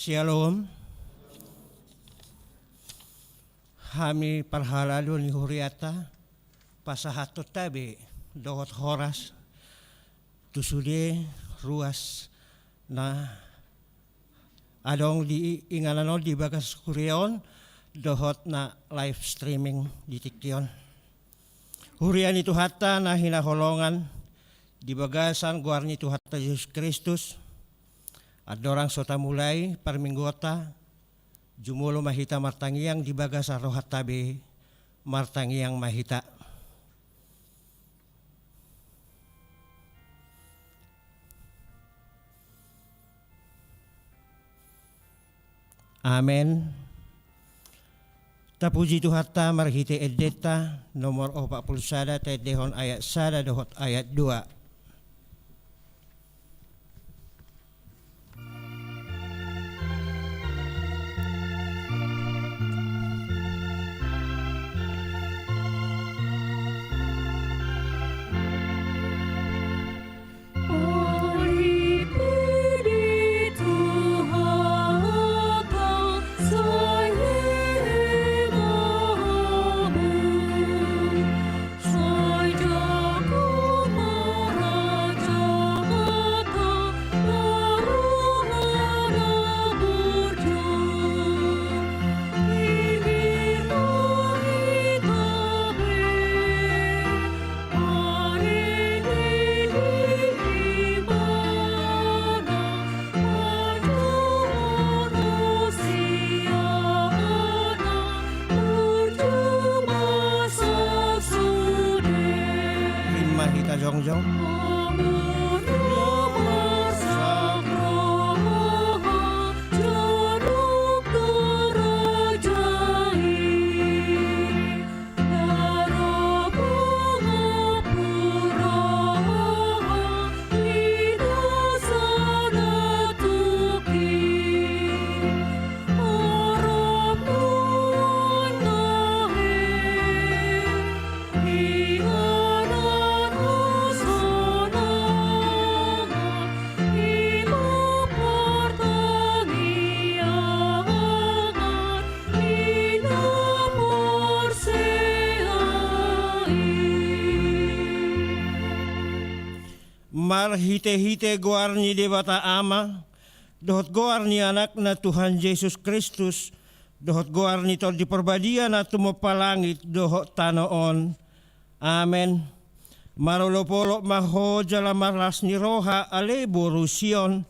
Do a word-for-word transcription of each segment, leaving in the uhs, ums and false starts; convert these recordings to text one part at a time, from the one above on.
Syalom. Hami parhalado ni huriata, pasahathon hita be dohot horas tu sude ruas na adong di inganan on di bagas huria on, dohot na live streaming di tingki on. Huria ni Tuhanta na hinaholongan di bagasan goar ni Tuhanta Jesus Kristus, andorang so tamulai parmingguonta, jumolo ma hita martangiang di bagasan rohanta be, martangiang ma hita. Amen. Tapuji Tuhanta marhite endenta nomor opat pulu sada, taendehon ayat sada dohot ayat dua. Ima hita jongjong. Marhitehite goar ni Debata Ama, dohot goar ni Anakna Tuhan Jesus Kristus, dohot goar ni Tondi Parbadia na tumompa langit dohot tano on. Amen. Marolopolop ma ho jala marlas ni roha, ale boru Sion.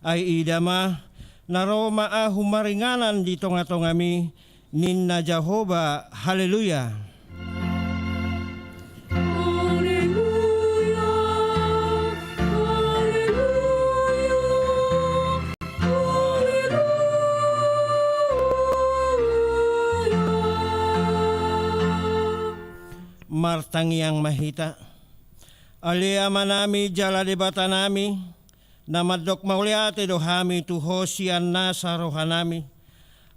Ai ida ma, na ro ma Ahu maringanan di tongatongami, ninna Jahowa. Haleluya. Haleluya, haleluya, haleluya. Martangiang ma hita. Ale Amanami jala Debatanami, na mandok mauliate do hami tu Ho sian nasa rohanami,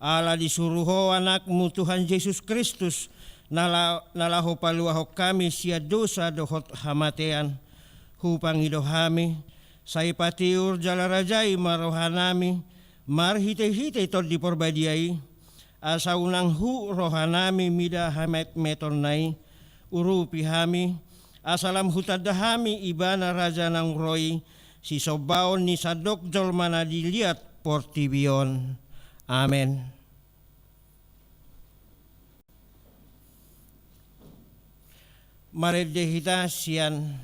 ala disuru Ho Anakmu Tuhan Jesus Kristus, na la-, na laho paluahon hami sian dosa dohot hamatean. Hupangido hami, sai patiur jala rajai ma rohanami, marhitehite Tondi Parbadia i, asa unang hu rohanami mida hametmetonna i, urupi hami, asa lam hutanda hami Ibana Raja naung ro i, sisombaon ni sandok jolma na di liat portibi on. Amen. Marende hita sian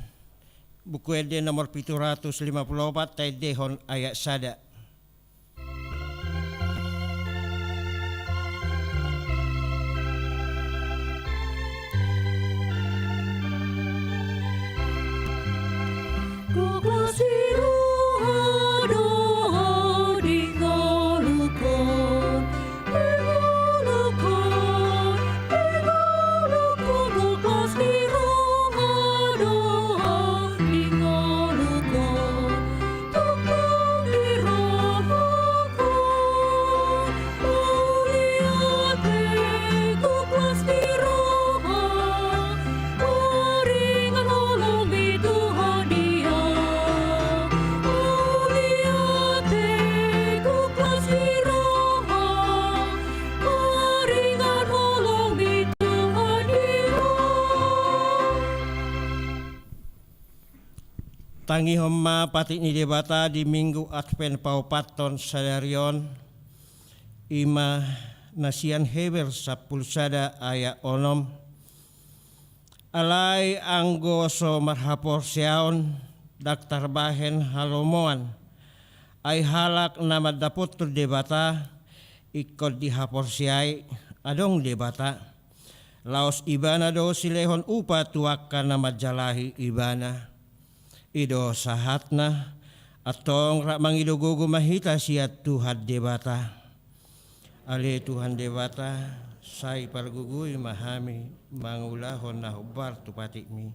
Buku Ende nomor pitu ratus lima pulu opat, taendehon ayat sada. Tangihon ma patik ni Debata di Minggu Advent paopathon sadari on, i ma na sian Heber sampulu sada ayat onom. Alai anggo so marhaporseaon, ndang tarbahen halomoan. Ai halak na mandapothon Debata, ingkon dihaporseai adong Debata. Laos Ibana do silehon upa tu angka na manjalahi Ibana. I do sahatna, antong rap mangido gogo ma hita sian Tuhan Debata. Ale Tuhan Debata, sai pargogoi ma hami mangulahon na hombar tu patikmi.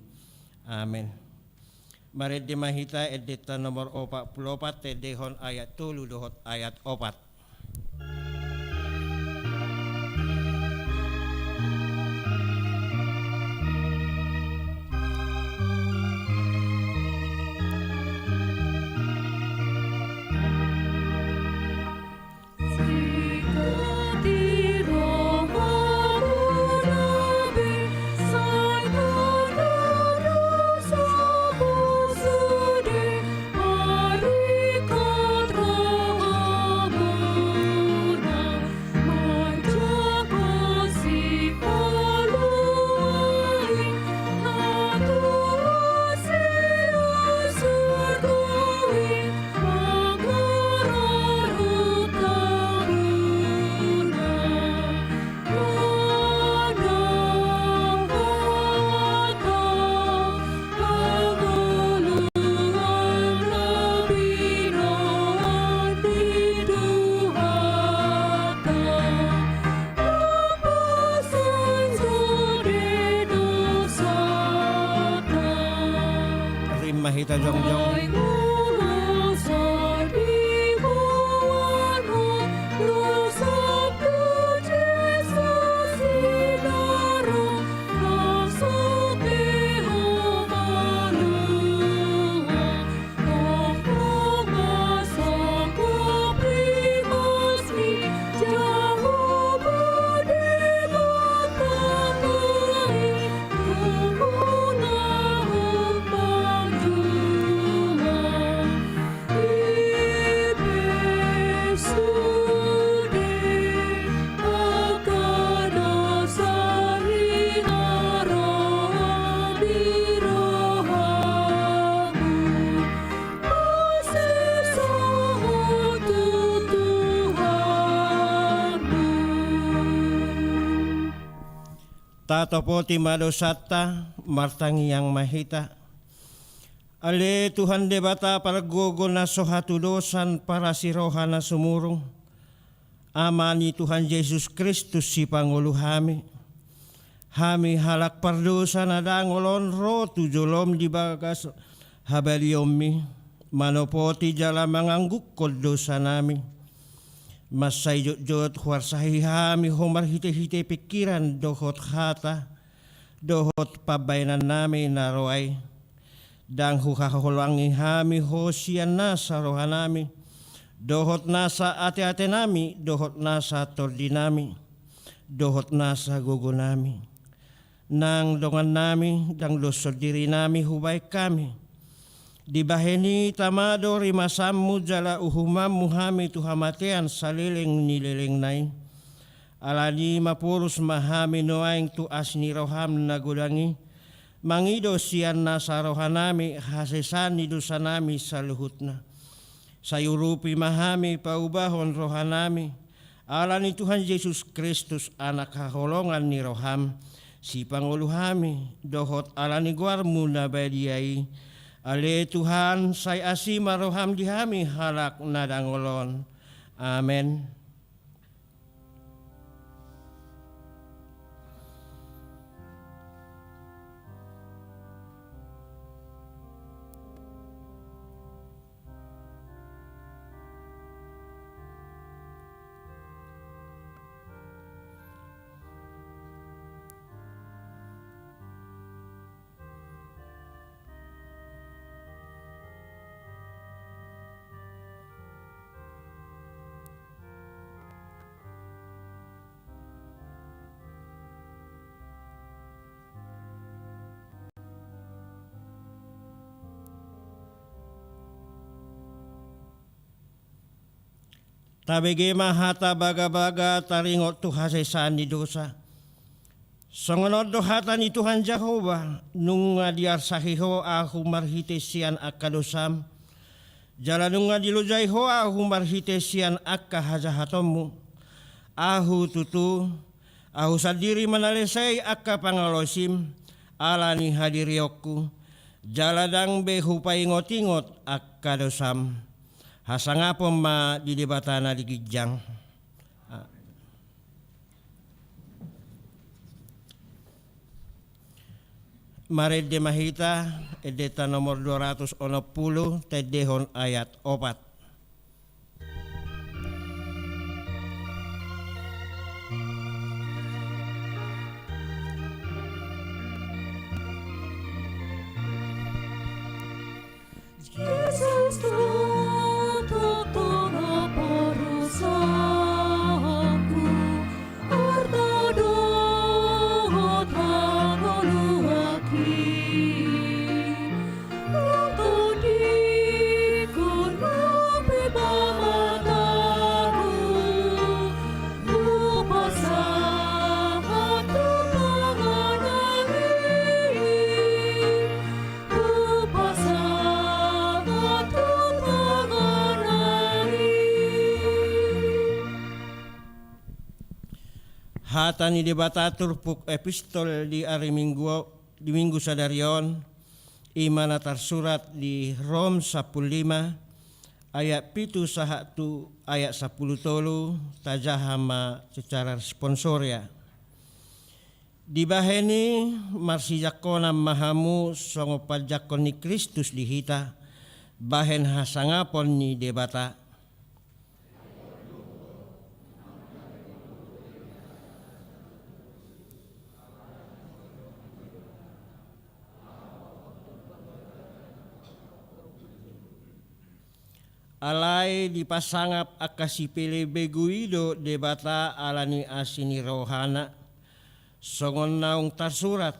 Amen. Marende ma hita endenta nomor opat pulu opat, tendehon ayat tolu dohot ayat opat. Rima hita jongjong. Tatopoti ma dosanta, martangiang ma hita. Ale Tuhan Debata pargogo na so hatudosan, parasi roha na sumurung, Ama ni Tuhan Jesus Kristus sipangolu hami. Hami halak pardosa na dangol on ro tu jolom di bagas habalionmi, manopoti jala manganggungkon dosanami. Mansai jotjot huarsahi hami ho marhitehite pingkiran dohot hata, dohot pambaenannami na ro ai. Ndang huhaholongi hami ho sian nasa rohanami, dohot nasa ateatenami, dohot nasa tondinami, dohot nasa gogonami. Nang dongannami, ndang doshon dirinami hubaen hami. Dibahen i tama do rimasanmu jala uhumanmu hami tu hamatean saleleng ni lelengna i. Alani i maporus ma hami nuaeng tu asi ni roham na godang i, mangido sian nasa rohanami hasesaan ni dosanami saluhutna. Sai urupi ma hami paubahon rohanami, ala ni Tuhan Jesus Kristus, Anak haholongan ni roham, sipangolu hami, dohot ala ni goarmu na badia i. Ale Tuhan, sai asi ma roham di hami halak na dangol on. Amen. Tabege ma hata bagabaga taringot tu hasesaan ni dosa. Songon on do hata ni Tuhan Jahowa: Nunga diarsahi ho ahu marhite sian angka dosam, jala nunga dilojai ho ahu marhite sian angka hajahatonmu. Ahu tutu, ahu sandiri manalesei angka pangalaosim ala ni hadirionku, jala ndang be hupaingotingot angka dosam. Hasangapon ma di Debata na di ginjang. Marende ma hita, endenta nomor dua ratus onom pulu, tendehon ayat opat. Jesus, tu tongtong parusangku, arta dohot hangoluanki, lam tondingkon ma pe pamataku, hupasahat tu tangan ari. Hata ni Debata turpuk epistol di ari Minggu, di Minggu sadari on, i ma na tarsurat di Rom sampulu lima ayat pitu sahat tu ayat sampulu tolu. Tajaha ma secara responsoria. Dibahen i marsijangkonan ma hamu songon panjangkon ni Kristus di hita, bahen hasangapon ni Debata. Alai dipasangap angka sipelebegu i do Debata ala ni asi ni rohana. Songon naung tarsurat: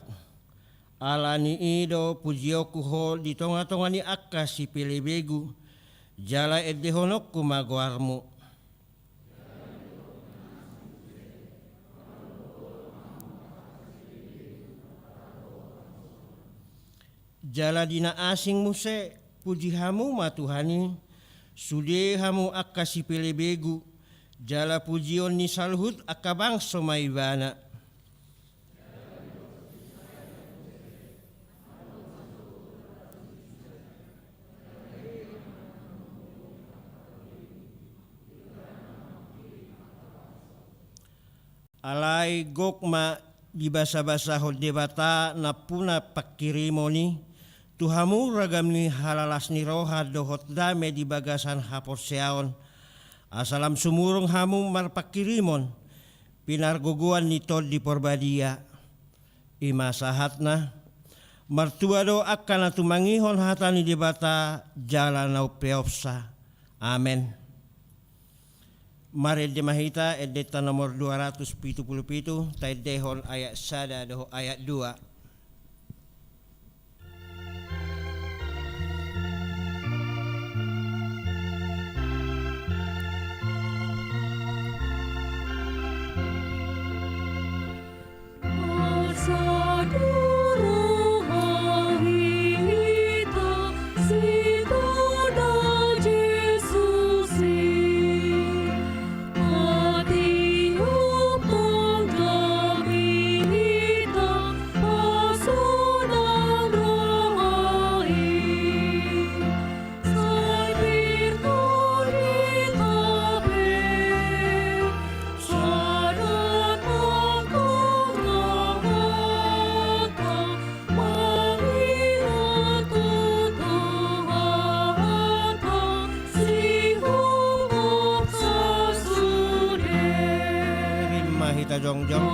Ala ni i do pujionku ho di tongatonga ni angka sipelebegu, jala endehononku ma goarmu. Jala di na asing muse, puji hamu ma Tuhan i, sude hamu angka sipelebegu, jala pujion ni saluhut angka bangso ma Ibana. Alai gok ma dibasabasahon Debata nampuna pangkirimon i tu hamu ragam ni halalas ni roha dohot dame di bagasan haporseaon, asa lam sumurung hamu marpangkirimon pinargogoan ni Tondi Parbadia. I ma sahatna. Martua do angka na tumangihon hata ni Debata jala na umpeopsa. Amen. Marende ma hita, endenta nomor dua ratus pitu pulu pitu, taendehon ayat sada dohot ayat dua. Rima hita jongjong.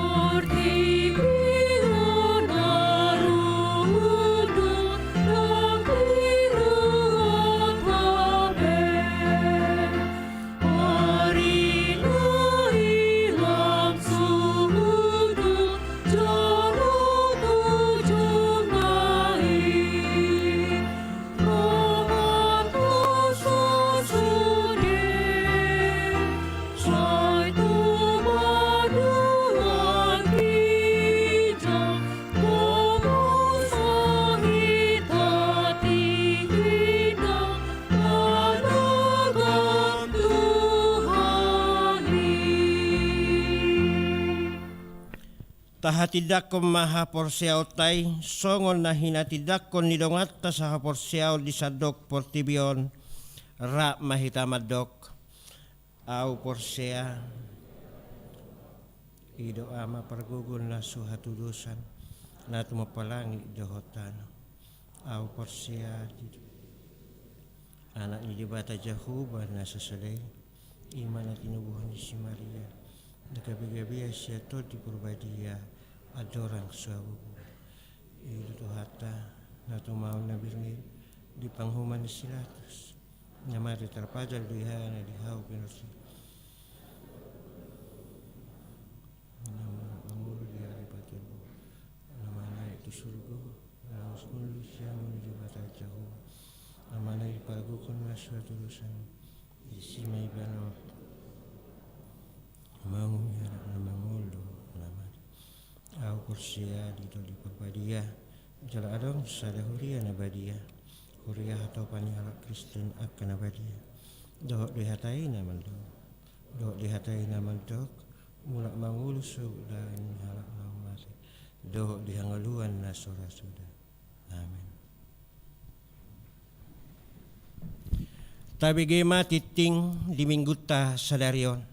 Tahatindangkon ma haporseaonta i songon na hinatindangkon ni donganta sahaporseaon di sandok portibi on. Rap ma hita mandok: Ahu porsea i do Ama pargogo na so hatudosan, na tumopa langit dohot tano. Ahu porsea di Anak ni Debata Jahowa na sasada i, i ma na tinubuhon ni si Maria, na gabegabean sian Tondi Parbadia, andorang so habubuhan. I do Tuhanta, na tumaon na bernil di panguhuman ni si Pilatus, na mate tarpajal do ibana di hau pinarsi, na mangolu di ari patolu, na manaek tu surgo, laos ngolu sian ngolu ni Debata Jahowa, na manaek di pargogo na so hatudosan. Disi ma ibana mangolu di halak na mangolu dohot na mate. Ahu porsea di Tondi Parbadia, jala adong sada huria na badia, huria hatopan ni halak Kristen angka na badia. Dohot do i hata i na mandok, dohot do i hata i na mandok, mulak mangolu sogot daging ni halak na mate, dohot di hangoluan na so ra suda. Amen. Tabege ma tingting di Minggunta sadari on.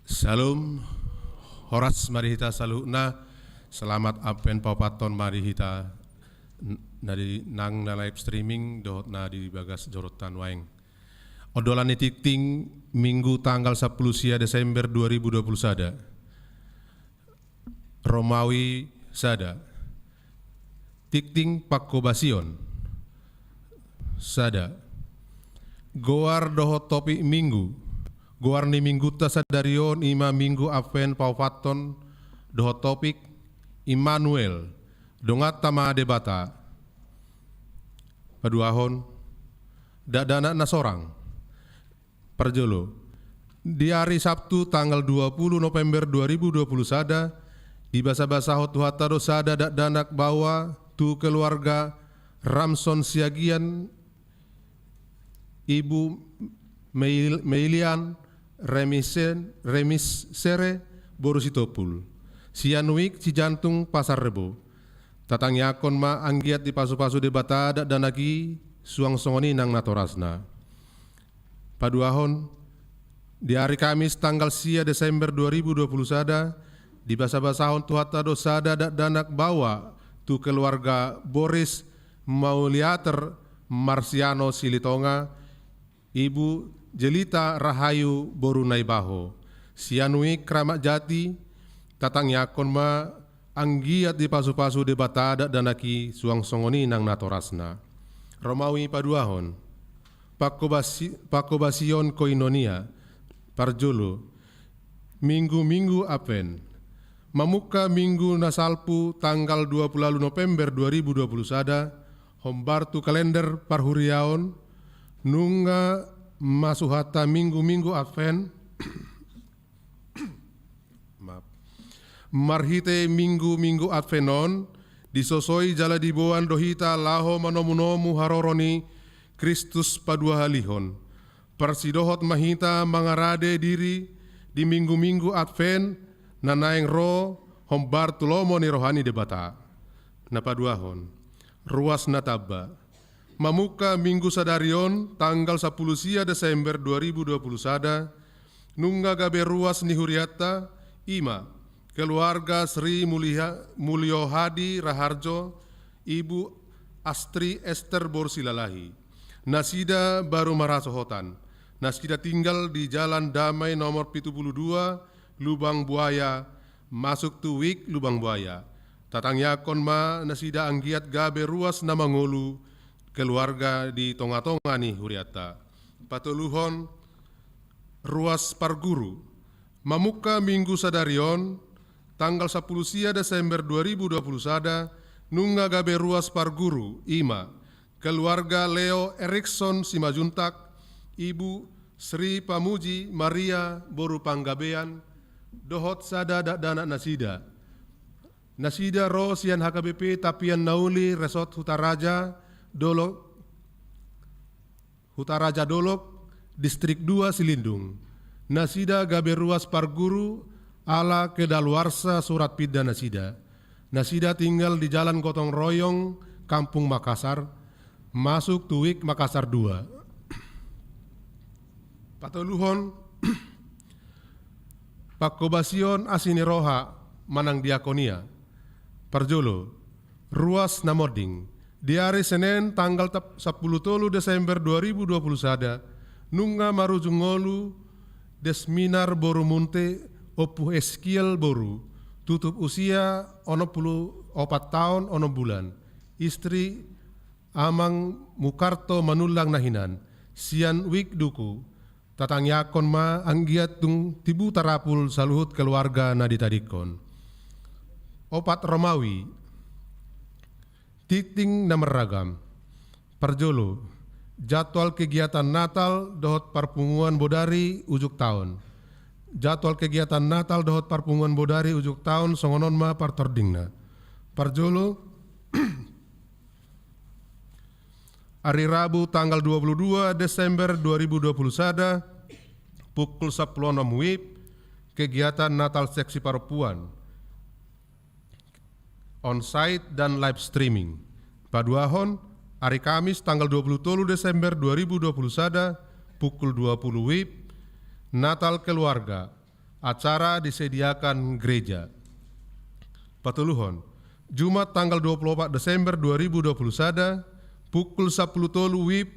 Syalom, horas ma di hita saluhutna. Selamat Advent paopathon ma di hita, n-, na di nang na live streaming dohot na di bagas jorotan waeng. Ondolan ni tingting Minggu tanggal sampulu sia Desember dua ribu dua puluh sada. Romawi sada. Tingting pangkobasion. Sada. Goar dohot topik Minggu. Goar ni Minggunta sadari on i ma Minggu Advent paopathon dohot topik Immanuel, donganta ma Debata. Paduahon, dakdanak na sorang. Parjolo, di ari Sabtu tanggal dua puluh November dua ribu dua puluh sada, dibasabasahon Tuhanta do sada dakdanak baoa tu keluarga Ramson Siagian, Ibu Meil-, Meilian Remisen-, Remisere, boru Sitompul, sian Wijk Cijantung, Pasar Rebo. Tatangiangkon ma anggiat dipasupasu Debata dakdanak i suang songon i nang natorasna. Paduahon, di ari Kamis tanggal sia Desember dua ribu dua puluh sada, dibasabasahon Tuhanta do sada dakdanak baoa tu keluarga Boris Mauliater Marsiano Silitonga, Ibu Jelita Rahayu boru Naibaho, sian Wijk Kramat Jati. Tatangiangkon ma anggiat dipasupasu Debata dakdanak i suang songon i nang natorasna. Romawi paduahon. Pangkobasi-, pangkobasion koinonia. Parjolo, Minggu-minggu Advent. Mamungka Minggu na salpu tanggal dua puluh ualu November dua ribu dua puluh sada, hombar tu kalender parhuriaon, nunga masuhata Minggu-minggu Advent. Maaf. Marhite Minggu-minggu Advent on, disosoi jala diboan do hita laho manomunomu haroro ni Kristus paduahalihon. Parsidohot ma hita mangarade diri di Minggu-minggu Advent na naeng ro hombar tu lomo ni roha ni Debata. Na paduahon, ruas na tamba. Mamungka Minggu sadari on, tanggal sampulu sia Desember dua ribu dua puluh sada, nunga gabe ruas ni hurianta, i ma, keluarga Sri Muliha-, Mulyohadi Raharjo, Ibu Astri Ester boru Silalahi. Nasida baru marhasohotan. Nasida tinggal di Jalan Damai nomor pitu puluh dua, Lubang Buaya, masuk tu Wijk Lubang Buaya. Tatangiangkon ma nasida anggiat gabe ruas na mangolu keluarga di tongatonga ni hurianta. Patoluhon, ruas parguru. Mamungka Minggu sadari on, tanggal sampulu sia Desember dua ribu dua puluh sada, nunga gabe ruas parguru, i ma, keluarga Leo Erikson Simanjuntak, Ibu Sri Pamuji Maria boru Panggabean, dohot sada dakdanak nasida. Nasida ro sian H K B P Tapian Nauli, Resort Hutaraja, Dolok, Hutaraja Dolok, Distrik dua Silindung. Nasida gabe ruas parguru ala kedaluarsa surat pinda nasida. Nasida tinggal di Jalan Gotong Royong, Kampung Makassar, masuk tu WIK Makassar dua. Patoluhon, pangkobasion asi ni roha manang diakonia. Parjolo, ruas na monding. Di ari Senen tanggal tap-, sampulu tolu Desember dua ribu dua puluh sada, nunga marujung ngolu Desminar boru Munte, Ompu Eskiel boru, tutup usia onom pulu opat taon onom bulan, istri Amang Mukarto Manullang na hinan, sian WIK Duku. Tatangiangkon ma anggiat tung tibu tarapul saluhut keluarga na ditadingkon. Opat Romawi, tingting na marragam. Parjolo, jadwal kegiatan Natal dohot parpunguan bodari ujung taon. Jadwal kegiatan Natal dohot parpunguan bodari ujung taon songon on ma partordingna. Parjolo, ari Rabu tanggal dua puluh dua Desember dua ribu dua puluh sada, pukul sampulu onom WIB, kegiatan Natal Seksi Parompuan, onsite dan live streaming. Paduahon, ari Kamis tanggal dua puluh tolu Desember dua ribu dua puluh sada, pukul dua puluh WIB, Natal Keluarga, acara disediakan gereja. Patoluhon, Jumat tanggal dua puluh opat Desember dua ribu dua puluh sada, pukul sampulu tolu WIB,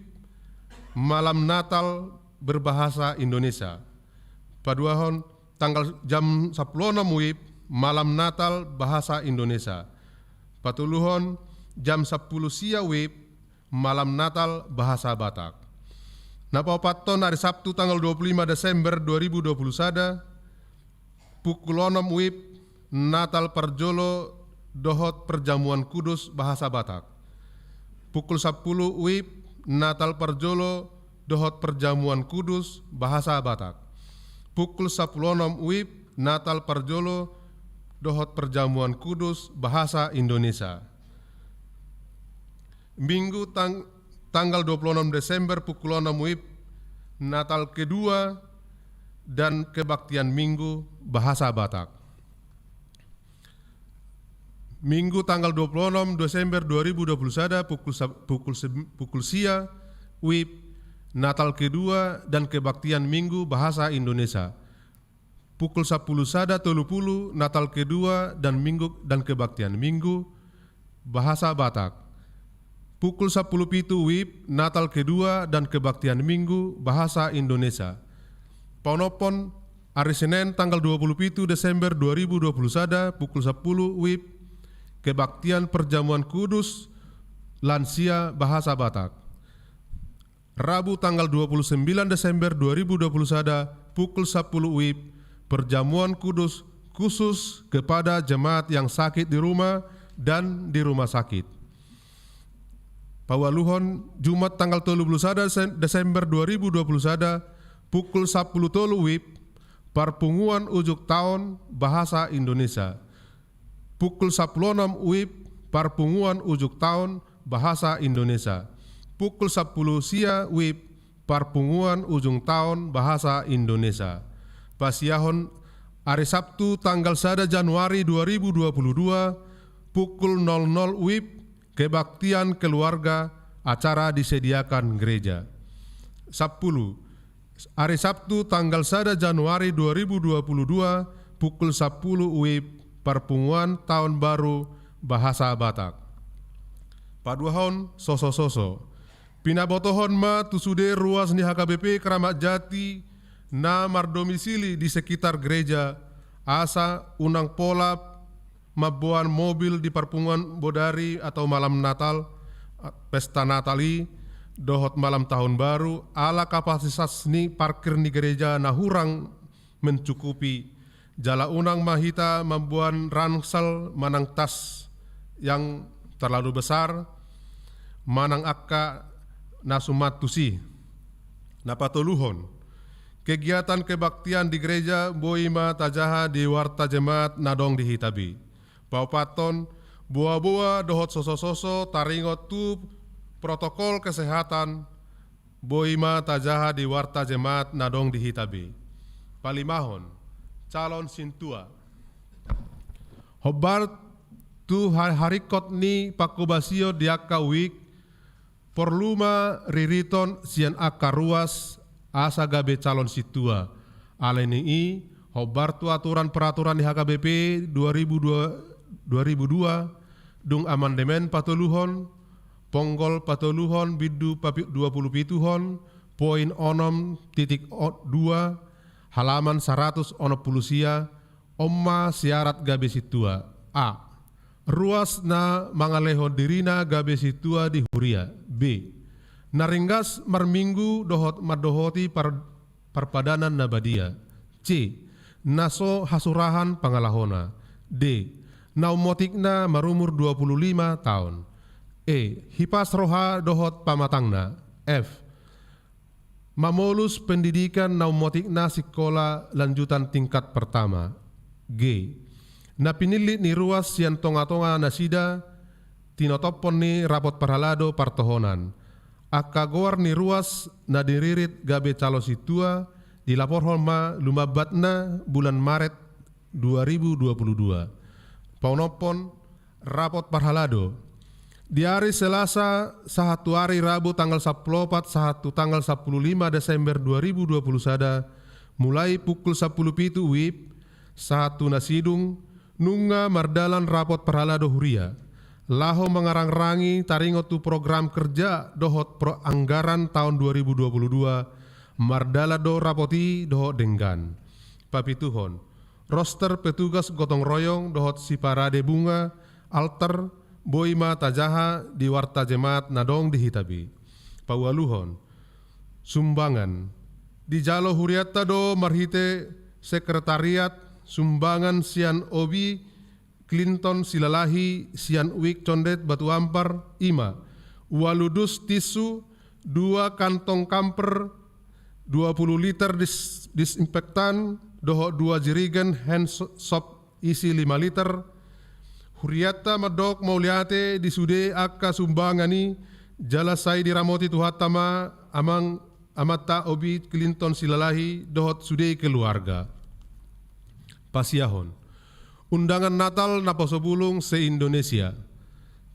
malam Natal berbahasa Indonesia. Paduahon, tanggal jam sampulu onom WIB, malam Natal bahasa Indonesia. Patoluhon, jam sampulu sia WIB, malam Natal bahasa Batak. Na paopathon, ari Sabtu tanggal dua puluh lima Desember dua ribu dua puluh sada, pukul onom WIB, Natal parjolo dohot perjamuan kudus bahasa Batak. Pukul sampulu WIB, Natal parjolo dohot perjamuan kudus bahasa Batak. Pukul sampulu onom WIB, Natal parjolo dohot perjamuan kudus bahasa Indonesia. Minggu tang-, tanggal dua puluh onom Desember pukul onom WIB, Natal kedua dan kebaktian Minggu bahasa Batak. Minggu tanggal dua puluh onom Desember dua ribu dua puluh sada pukul sa-, pukul sem-, pukul sia WIB, Natal kedua dan kebaktian Minggu bahasa Indonesia. Pukul sampulu sada tolu pulu, Natal kedua dan Minggu dan kebaktian Minggu bahasa Batak. Pukul sampulu pitu WIB, Natal kedua dan kebaktian Minggu bahasa Indonesia. Paonomhon, ari Senen tanggal dua puluh pitu Desember dua ribu dua puluh sada, pukul sampulu WIB, kebaktian perjamuan kudus lansia bahasa Batak. Rabu tanggal dua puluh sembilan Desember dua ribu dua puluh sada, pukul sampulu WIB, perjamuan kudus khusus kepada jemaat yang sakit di rumah dan di rumah sakit. Paualuhon, Jumat tanggal tolu puluh sada Desem-, Desember dua ribu dua puluh sada, pukul sampulu tolu WIB, parpunguan ujung taon bahasa Indonesia. Pukul sampulu onom WIB, parpunguan ujung taon bahasa Indonesia. Pukul sampulu sia WIB, parpunguan ujung taon bahasa Indonesia. Pasiahon, ari Sabtu tanggal sada Januari dua ribu dua puluh dua, pukul nol nol WIB, kebaktian keluarga, acara disediakan gereja. Sampulu, ari Sabtu tanggal sada Januari dua ribu dua puluh dua, pukul sampulu WIB, parpunguan taon baru bahasa Batak. Paduahon, sosososo. Pinabotohon ma tu sude ruas ni H K B P Keramat Jati na mardomisili di sekitar gereja, asa unang pola mamboan mobil di parpunguan bodari atau malam Natal, pesta Natal i, dohot malam tahun baru, ala kapasitas ni parkir ni gereja na hurang mencukupi, jala unang ma hita mamboan ransal manang tas yang terlalu besar, manang angka na suman tusi. Na patoluhon, kegiatan kebaktian di gereja boi ma tajaha di warta jemaat na adong di hita be. Paopathon, boa-boa dohot soso-soso taringot tu protokol kesehatan, boi ma tajaha di warta jemaat na adong di hita be. Palimahon, calon sintua. Hombar tu ha-, haringkot ni pangkobasion di angka wijk, porlu ma ririton sian angka ruas asa gabe calon sintua. Alani i, hombar tu aturan peraturan ni H K B P dua ribu dua, dua ribu dua, dung amandemen patoluhon, ponggol patoluhon, bindu papi-, dua pulu pituhon, poin onom titik o-, dua, halaman saratus onom pulu sia, on ma syarat gabe sintua. A. Ruas na mangalehon dirina gabe sintua di huria. B. Na ringgas marminggu dohot mandohoti par-, parpadanan na badia. C. Na so hasurahan pangalahona. D. Na ummotikna marumur dua pulu lima taon. E. Hipas roha dohot pamatangna. F. Mamolus pendidikan na ummotikna sikola lanjutan tingkat pertama. G. Na pinillit ni ruas sian tonga-tonga nasida tinotophon ni rapot parhalado partohonan. Angka goar ni ruas na diririt gabe calon sintua dilaporhon ma lumambatna bulan Maret dua ribu dua pulu dua. Paonomhon, rapot parhalado. Di ari Selasa sahat tu ari Rabu tanggal sampulu opat sahat tu tanggal sampulu lima Desember dua ribu dua pulu sada, mulai pukul sampulu pitu wib sahat tu na sidung, nunga mardalan rapot parhalado huria laho mangarangrangi taringot tu program kerja dohot pro anggaran taon dua ribu dua pulu dua, mardalan do rapot i dohot denggan. Papituhon, roster petugas gotong royong dohot siparade bunga, altar, boi ma tajaha di warta jemaat na adong di hita be. Paualuhon, sumbangan. Dijalo hurianta do marhite sekretariat sumbangan sian Obi Clinton Silalahi sian Wijk Condet Batu Ampar, i ma ualu dus tisu, dua kantong kamper, dua pulu liter dis-, disinfektan, dohot dua jirigen hand so-, soap isi lima liter. Hurianta mandok mauliate di sude angka sumbangan i, jala sai diramoti Tuhanta ma amang amanta Obi Clinton Silalahi dohot sude keluarga. Pasiahon. Undangan Natal Naposobulung se-Indonesia.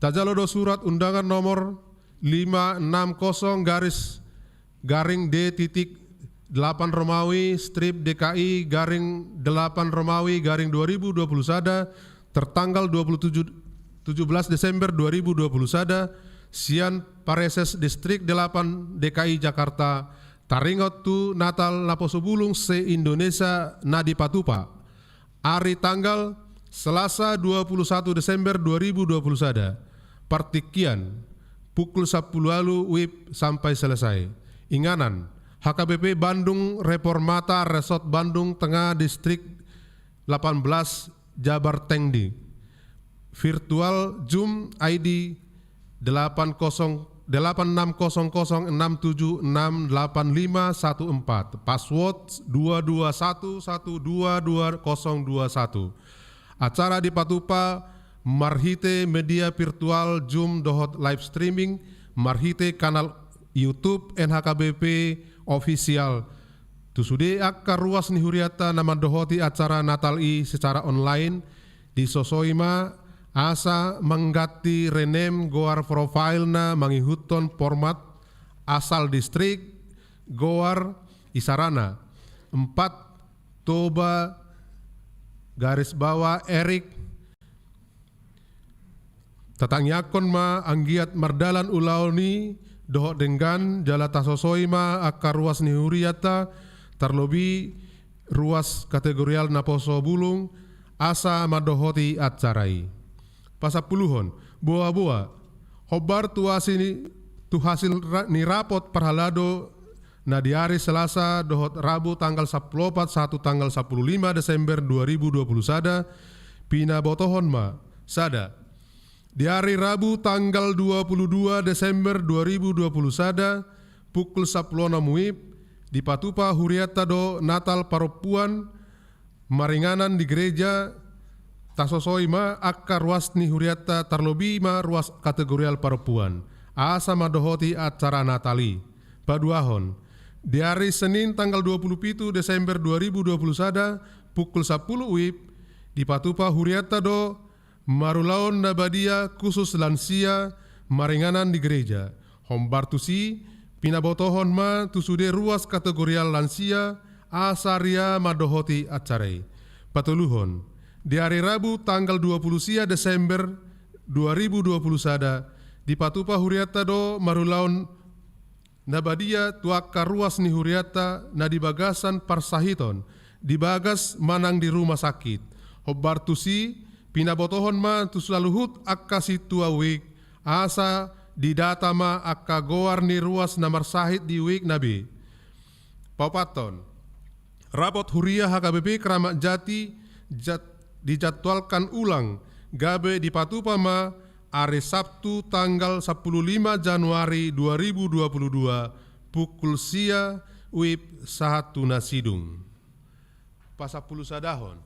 Tajalo do surat undangan nomor lima enam kosong garis garing D titik delapan Romawi strip D K I garing delapan Romawi garing dua ribu dua puluh sada, tertanggal dua puluh tujuh, tujuh belas Desember dua ribu dua puluh sada, sian Pareses Distrik delapan D K I Jakarta, taringot tu Natal Naposobulung se-Indonesia na dipatupa. Ari tanggal Selasa dua puluh satu Desember dua ribu dua puluh sada, partingkian, pukul sampulu ualu wib sampai selesai. Inganan, H K B P Bandung Reformata Resort Bandung Tengah Distrik delapan belas Jabar Tengdi. Virtual Zoom I D delapan kosong, delapan enam kosong kosong enam tujuh enam delapan lima satu empat. Password dua dua satu satu dua dua kosong dua satu. Acara dipatupa marhite media virtual Zoom dohot live streaming marhite kanal YouTube N H K B P Official. Tu sude angka ruas ni hurianta na mandohoti acara Natal i secara online, disosoi ma asa mangganti rename goar profilena mangihuthon format asal distrik, goar, isarana, empat, Toba, garis bawah, Erik. Tatangiangkon ma anggiat mardalan ulaon i dohot denggan, jala tasosoi ma angka ruas ni hurianta, tarlobi ruas kategorial Naposobulung, asa mandohoti acara i. Pasampuluhon, boa-boa, hombar tu asi ni, tu hasil ra-, ni rapot parhalado na di ari Selasa dohot Rabu tanggal sampulu opat sahat tu tanggal sampulu lima Desember dua ribu dua pulu sada, pinabotohon ma: Sada, di ari Rabu tanggal dua pulu dua Desember dua ribu dua pulu sada, pukul sampulu onom WIB, dipatupa hurianta do Natal parompuan maringanan di gereja. Tasosoi ma angka ruas ni hurianta, tarlobi ma ruas kategorial parompuan, asa mandohoti acara Natal i. Paduahon, di ari Senin tanggal dua pulu pitu Desember dua ribu dua pulu sada, pukul sampulu WIB, dipatupa hurianta do marulaon na badia khusus lansia maringanan di gereja. Hombar tusi, pinabotohon ma tu sude ruas kategorial lansia, asa ria mandohoti acara i. Patoluhon, di ari Rabu tanggal dua pulu sia Desember dua ribu dua pulu sada, dipatupa hurianta do marulaon na badia tu angka ruas ni hurianta na di bagasan parsahiton, di bagas manang di rumah sakit. Hombar tusi, pinabotohon ma tu saluhut angka sintua WIK, asa didata ma angka goar ni ruas na marsahit di WIK na be. Paopathon, rapot huria H K B P Kramat Jati jat-, dijadwalkan ulang, gabe dipatupa ma ari Sabtu tanggal sampulu lima Januari dua ribu dua pulu dua, pukul sia WIB sahat tu na sidung. Pasampulu sadahon,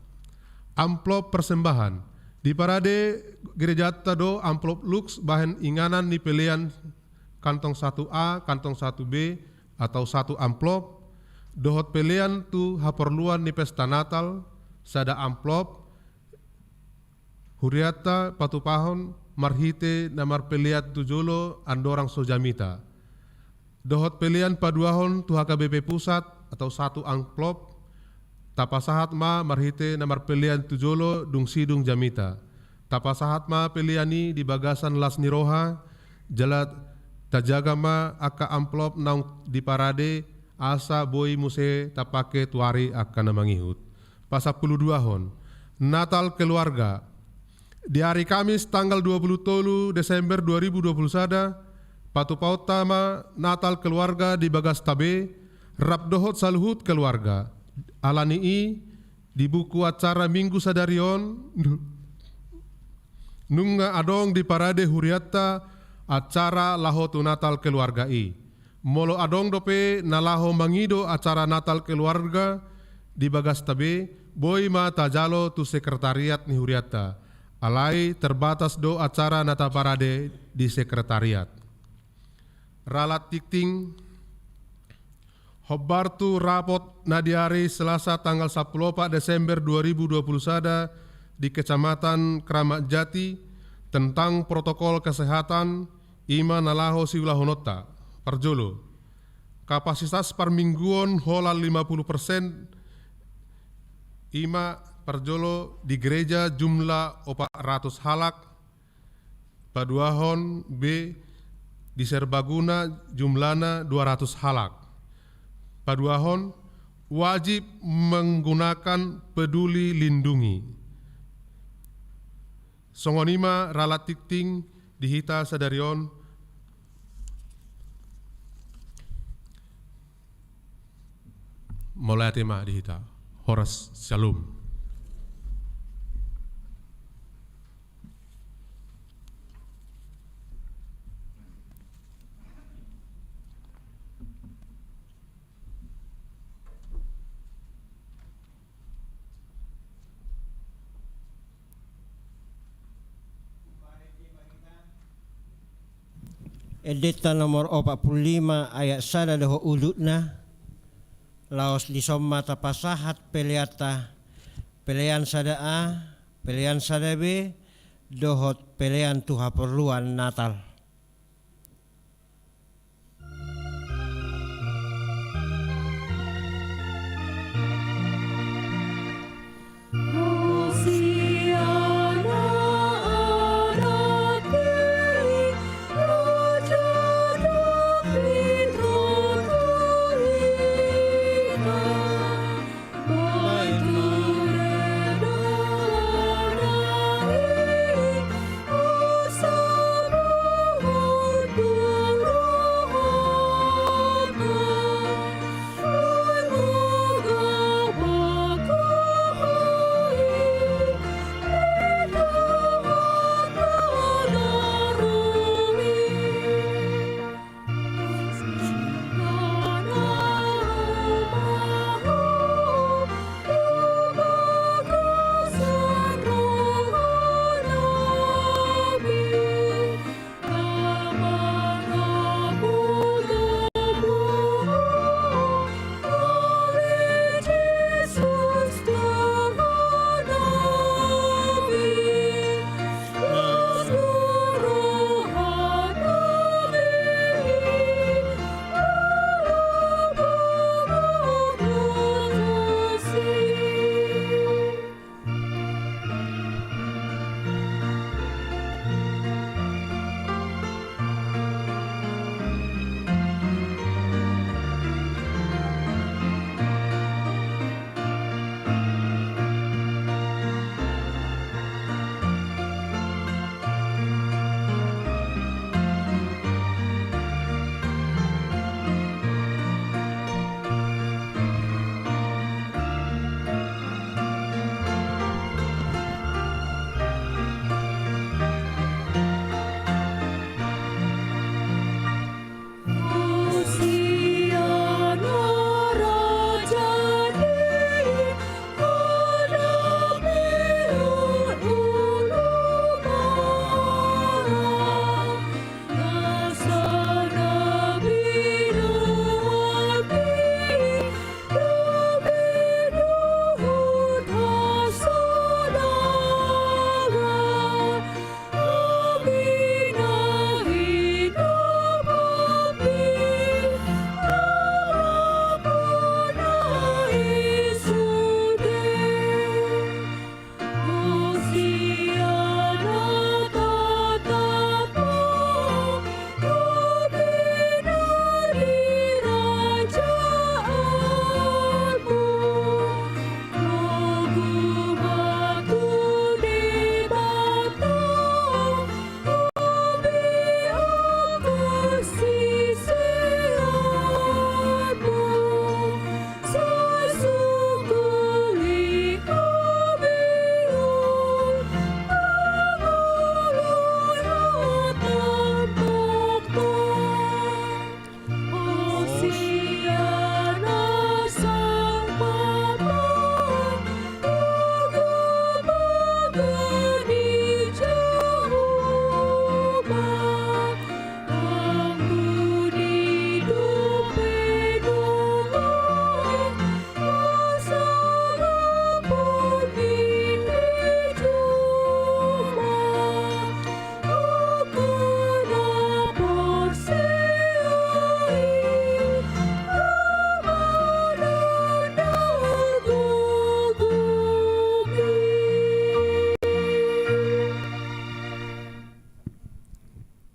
amplop persembahan. Diparade gerejanta do amplop lux bahen inganan ni pelean, kantong satu A, kantong satu B, atau satu amplop, dohot pelean tu haporluan ni pesta Natal, sada amplop, hurianta patupahon marhite na marpelean tu jolo andorang so jamita. Dohot pelean paduahon tu H K B P Pusat atau satu amplop, tapasahat ma marhite na marpelean tu jolo dung sidung jamita. Tapasahat ma pelean i di bagasan las ni roha, jala tajaga ma angka amplop naung diparade, asa boi muse tapake tu ari angka na mangihut. Pasampulu duahon, Natal Keluarga. Di ari Kamis tanggal dua pulu tolu Desember dua ribu dua pulu sada, patupaonta ma Natal Keluarga di bagasta be, rap dohot saluhut keluarga. Alani i, di buku acara Minggu sadari on, nunga adong diparade hurianta acara laho tu Natal Keluarga i. Molo adong dope na laho mangido acara Natal Keluarga di bagasta be, boi ma tajalo tu sekretariat ni hurianta. Alai terbatas do acara na taparade di sekretariat. Ralat tingting, hombar tu rapot na di ari Selasa tanggal sampulu opat Desember dua ribu dua pulu sada di Kecamatan Kramat Jati tentang protokol kesehatan, i ma na laho siulahononta. Parjolo, kapasitas parmingguon holan lima pulu persen, i ma parjolo di gereja jumlah opat ratus halak, paduahon be di serbaguna jumlahna dua ratus halak. Paduahon, wajib menggunakan Peduli Lindungi. Songon i ma ralat tingting di hita sadari on. Mauliate ma di hita. Horas, syalom. Endenta nomor opat pulu lima ayat sada dohot udutna. Laos dison ma tapasahat peleanta, pelean sada A, pelean sada B, dohot pelean tu haporluan Natal.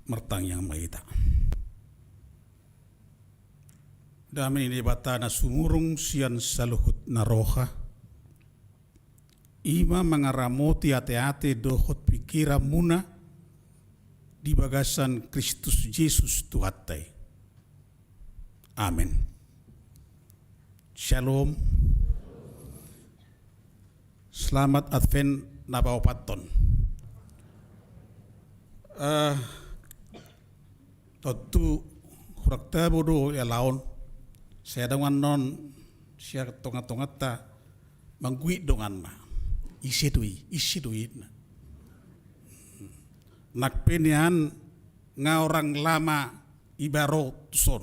Martangiang ma hita. Dame ni Debata na sumurung sian saluhut na roha, i ma mangaramoti ateate dohot pingkiranmuna di bagasan Kristus Jesus Tuhanta i. Amen. Shalom. Selamat Advent na paopathon. Eh, tontu hurang tabo do dialaon, sai adong annon sian tongatonganta mangguit donganna. Ise do i, ise do i, ninna. Nang pe nian nga orang lama iba ro tuson.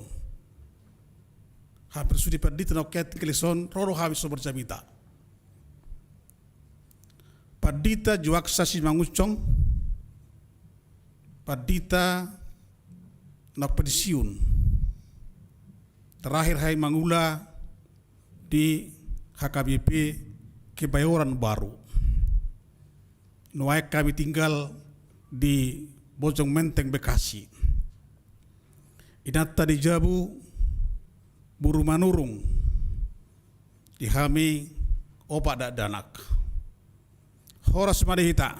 Hampir sude pandita na ongkean tingki on, ro do hami so marjamita. Pandita Juaksa Simangunsong, pandita na pensiun. Terakhir hami mangula di H K B P Kebayoran Baru. Nuaeng hami tinggal di Bojong Menteng, Bekasi. Inanta di jabu boru Manurung, di hami opat dakdanak. Horas ma di hita.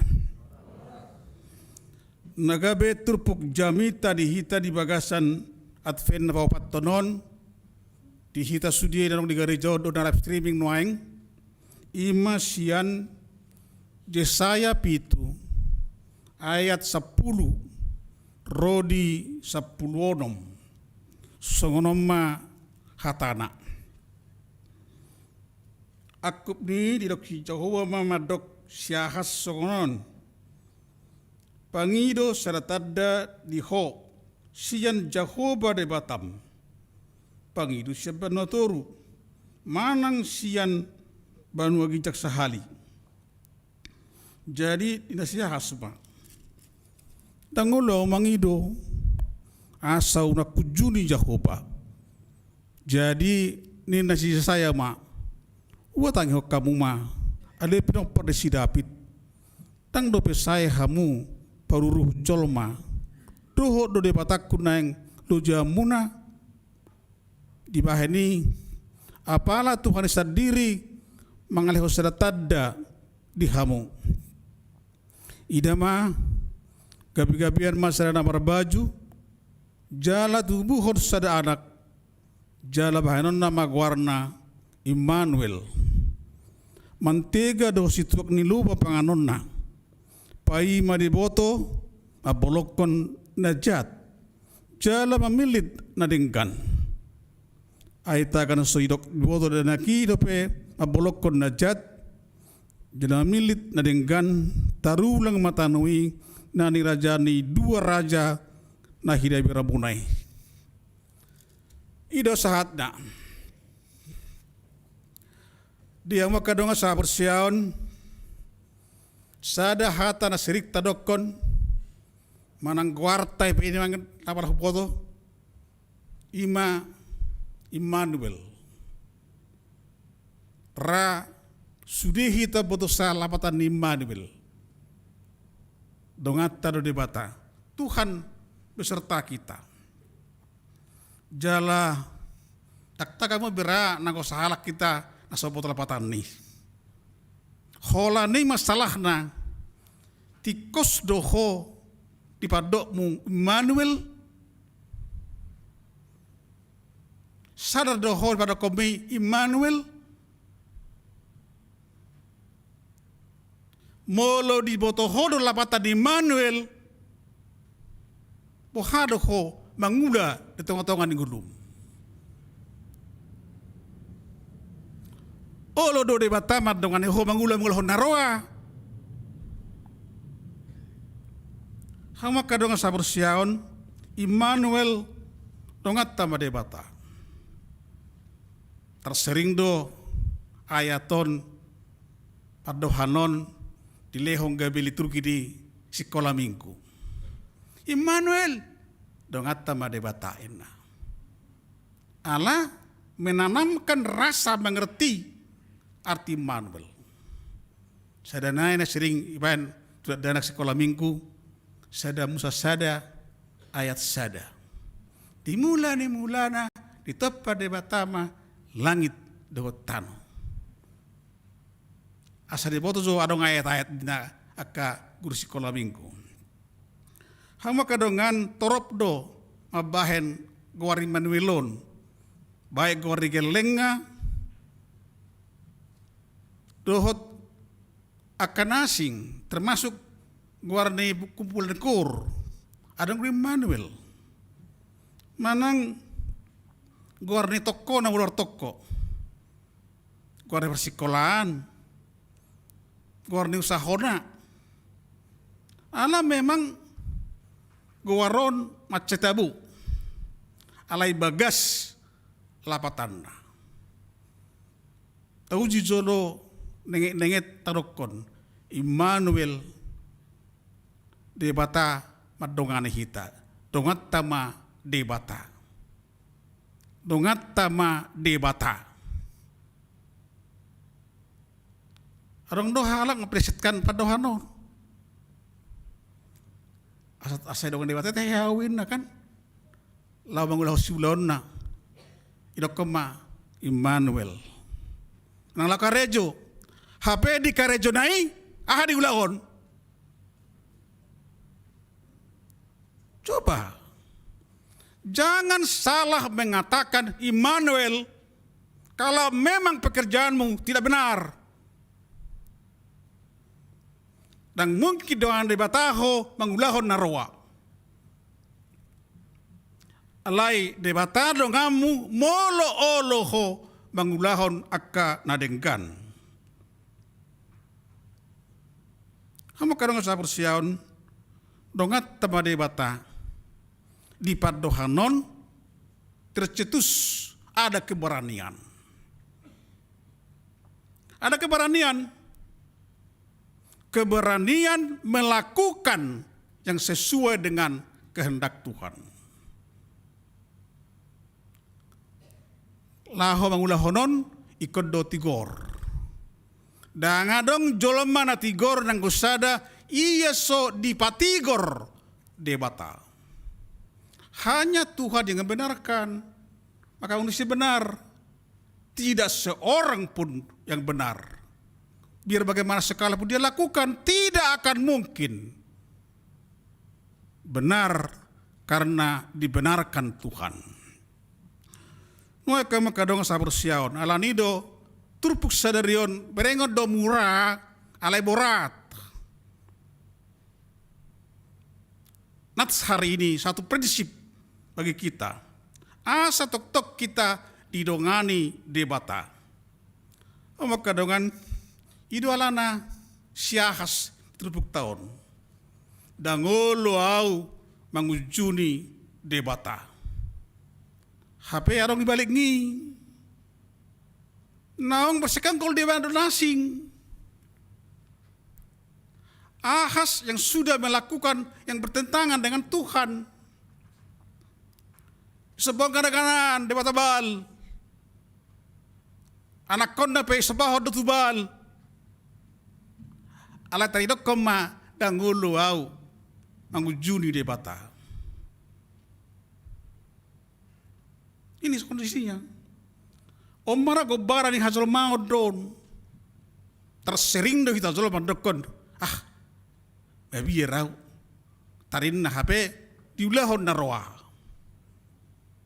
Na gabe turpuk jamita di hita di bagasan Advent na paopathon on, di hita sude na adong di gareja on dohot na live streaming nuaeng, i ma sian Jesaya pitu ayat sampulu ro di sampulu onom. Songon on ma hatana. Angkup ni i didok si Jahowa ma mandok si Ahas songon on. Pangido sada tanda di ho sian Jahowa Debatam. Pangido sian banua toru, manang sian banua ginjang sahali. Jadi ninna si Ahas ma, ndang olo ahu mangido, asa unang hunjuni Jahowa. Jadi ninna si Jesaya ma, huhatangihon hamu ma, ale pinompar ni si Daud, ndang dope sae hamu paruruhon jolma, dohot do Debatangku naeng lojaonmuna? Dibahen i, apala Tuhan i sandiri mangalehon sada tanda di hamu. Ida ma, gabegabean ma sada na marbaju, jala tubuhon sada anak, jala bahenonna ma goarna Immanuel. Mantega do situak ni loba panganonna. Paima diboto mambolongkon na jat, jala mamillit na denggan. Ai tagan so didok diboto anak i dope mambolongkon na jat, jala mamillit na denggan, tarulang ma tano i na nirajai ni dua raja na hinabiramuna i. I do sahatna. Di hamu angka dongan sahaporseaon, sada hata na sering tadokkon, manang goarta i pe i na manang na pala huboto, i ma Immanuel. Ra sude hita botosa lapatan ni Immanuel. Donganta do Debata. Tuhan beserta kita. Jala, tak taga mo bera nanggo sahalak hita na so boto lapatan ni. Holan i masalahna, tingkos do ho dipandokmu Immanuel? Sadar do ho dipandokkonmi Immanuel? Molo diboto ho do lapatan ni Immanuel, boha do ho mangula di tongatonga ni ngolum? Olo do Debata mandongani ho mangula mangulahon na roa. Hamu angka dongan sahaporseaon, Immanuel, donganta ma Debata. Tarsering do ayat on, pandohan on dilehon gabe liturgi di sikola minggu. Immanuel, donganta ma Debata, ninna. Ala menanamkan rasa mengerti arti Immanuel. Sada nai na sering dibaen tu dakdanak sikola minggu, Sada Musa sada ayat sada. Di mula ni mulana ditompa Debata ma langit dohot tano. Asa diboto jo adong ayat-ayat di na angka guru sikola minggu. Hamu angka dongan, torop do mambahen goar Immanuel on, baik goar ni gellengna dohot angka na asing, termasuk goar ni kumpulan koor, adong do Immanuel. Manang goar ni tongkona, goar tongko, goar ni parsikolaan, goar ni usahona. Ala memang goar on mansai tabo, alai bagas lapatanna. Tauji jolo nenget-nenget tadokkon, Immanuel, Debata mandongani hita. Donganta ma Debata. Donganta ma Debata. Adong do halak memplesetkan pandohan on. Asa, asa didongani Debata tahe ahu, ninna kan. Laho mangulahon siulaonna, didokkon ma Immanuel. Nang laho karejo. Hape di karejona i aha diulahon? Coba. Jangan salah mengatakan Immanuel kalau memang pekerjaanmu tidak benar. Ndang mungkin dongan Debata ho mangulahon na roa. Alai Debata donganmu molo olo ho mangulahon angka na denggan. Hamu angka dongan sahaporseaon, donganta ma Debata. Di pandohan on tercetus ada keberanian. Ada keberanian. Keberanian melakukan yang sesuai dengan kehendak Tuhan. Laho mangulahon on, ingkon do tigor. Ndang adong jolma na tigor nanggo sada, ia so dipatigor Debata. Hanya Tuhan yang membenarkan. Maka manusia benar. Tidak seorang pun yang benar. Biar bagaimana sekalipun dia lakukan, tidak akan mungkin benar karena dibenarkan Tuhan. Nuaeng hamu angka dongan sahaporseaon, alani do turpuk sadari on berengon do mura, alai borat. Nats hari ini satu prinsip bagi kita. Asa tongtong kita didongani Debata. Hamu angka dongan, i do alana si Ahas turpukta on. Ndang olo ahu mangunjuni Debata. Hape adong di balik ni i naung bersekongkol di balik na asing. Ahas yang sudah melakukan yang bertentangan dengan Tuhan. Disembah gana-ganaan debata Baal. Anakkonna pe disembahon do tu Baal. Alai tadidokkon ma, ndang olo ahu mangunjuni Debata. Ini kondisinya. On ma ra gombaran ni hajolmaon do on. Tarsering do hita jolma mandokkon, ah, mabiar ahu. Tarinna hape diulahon na roa.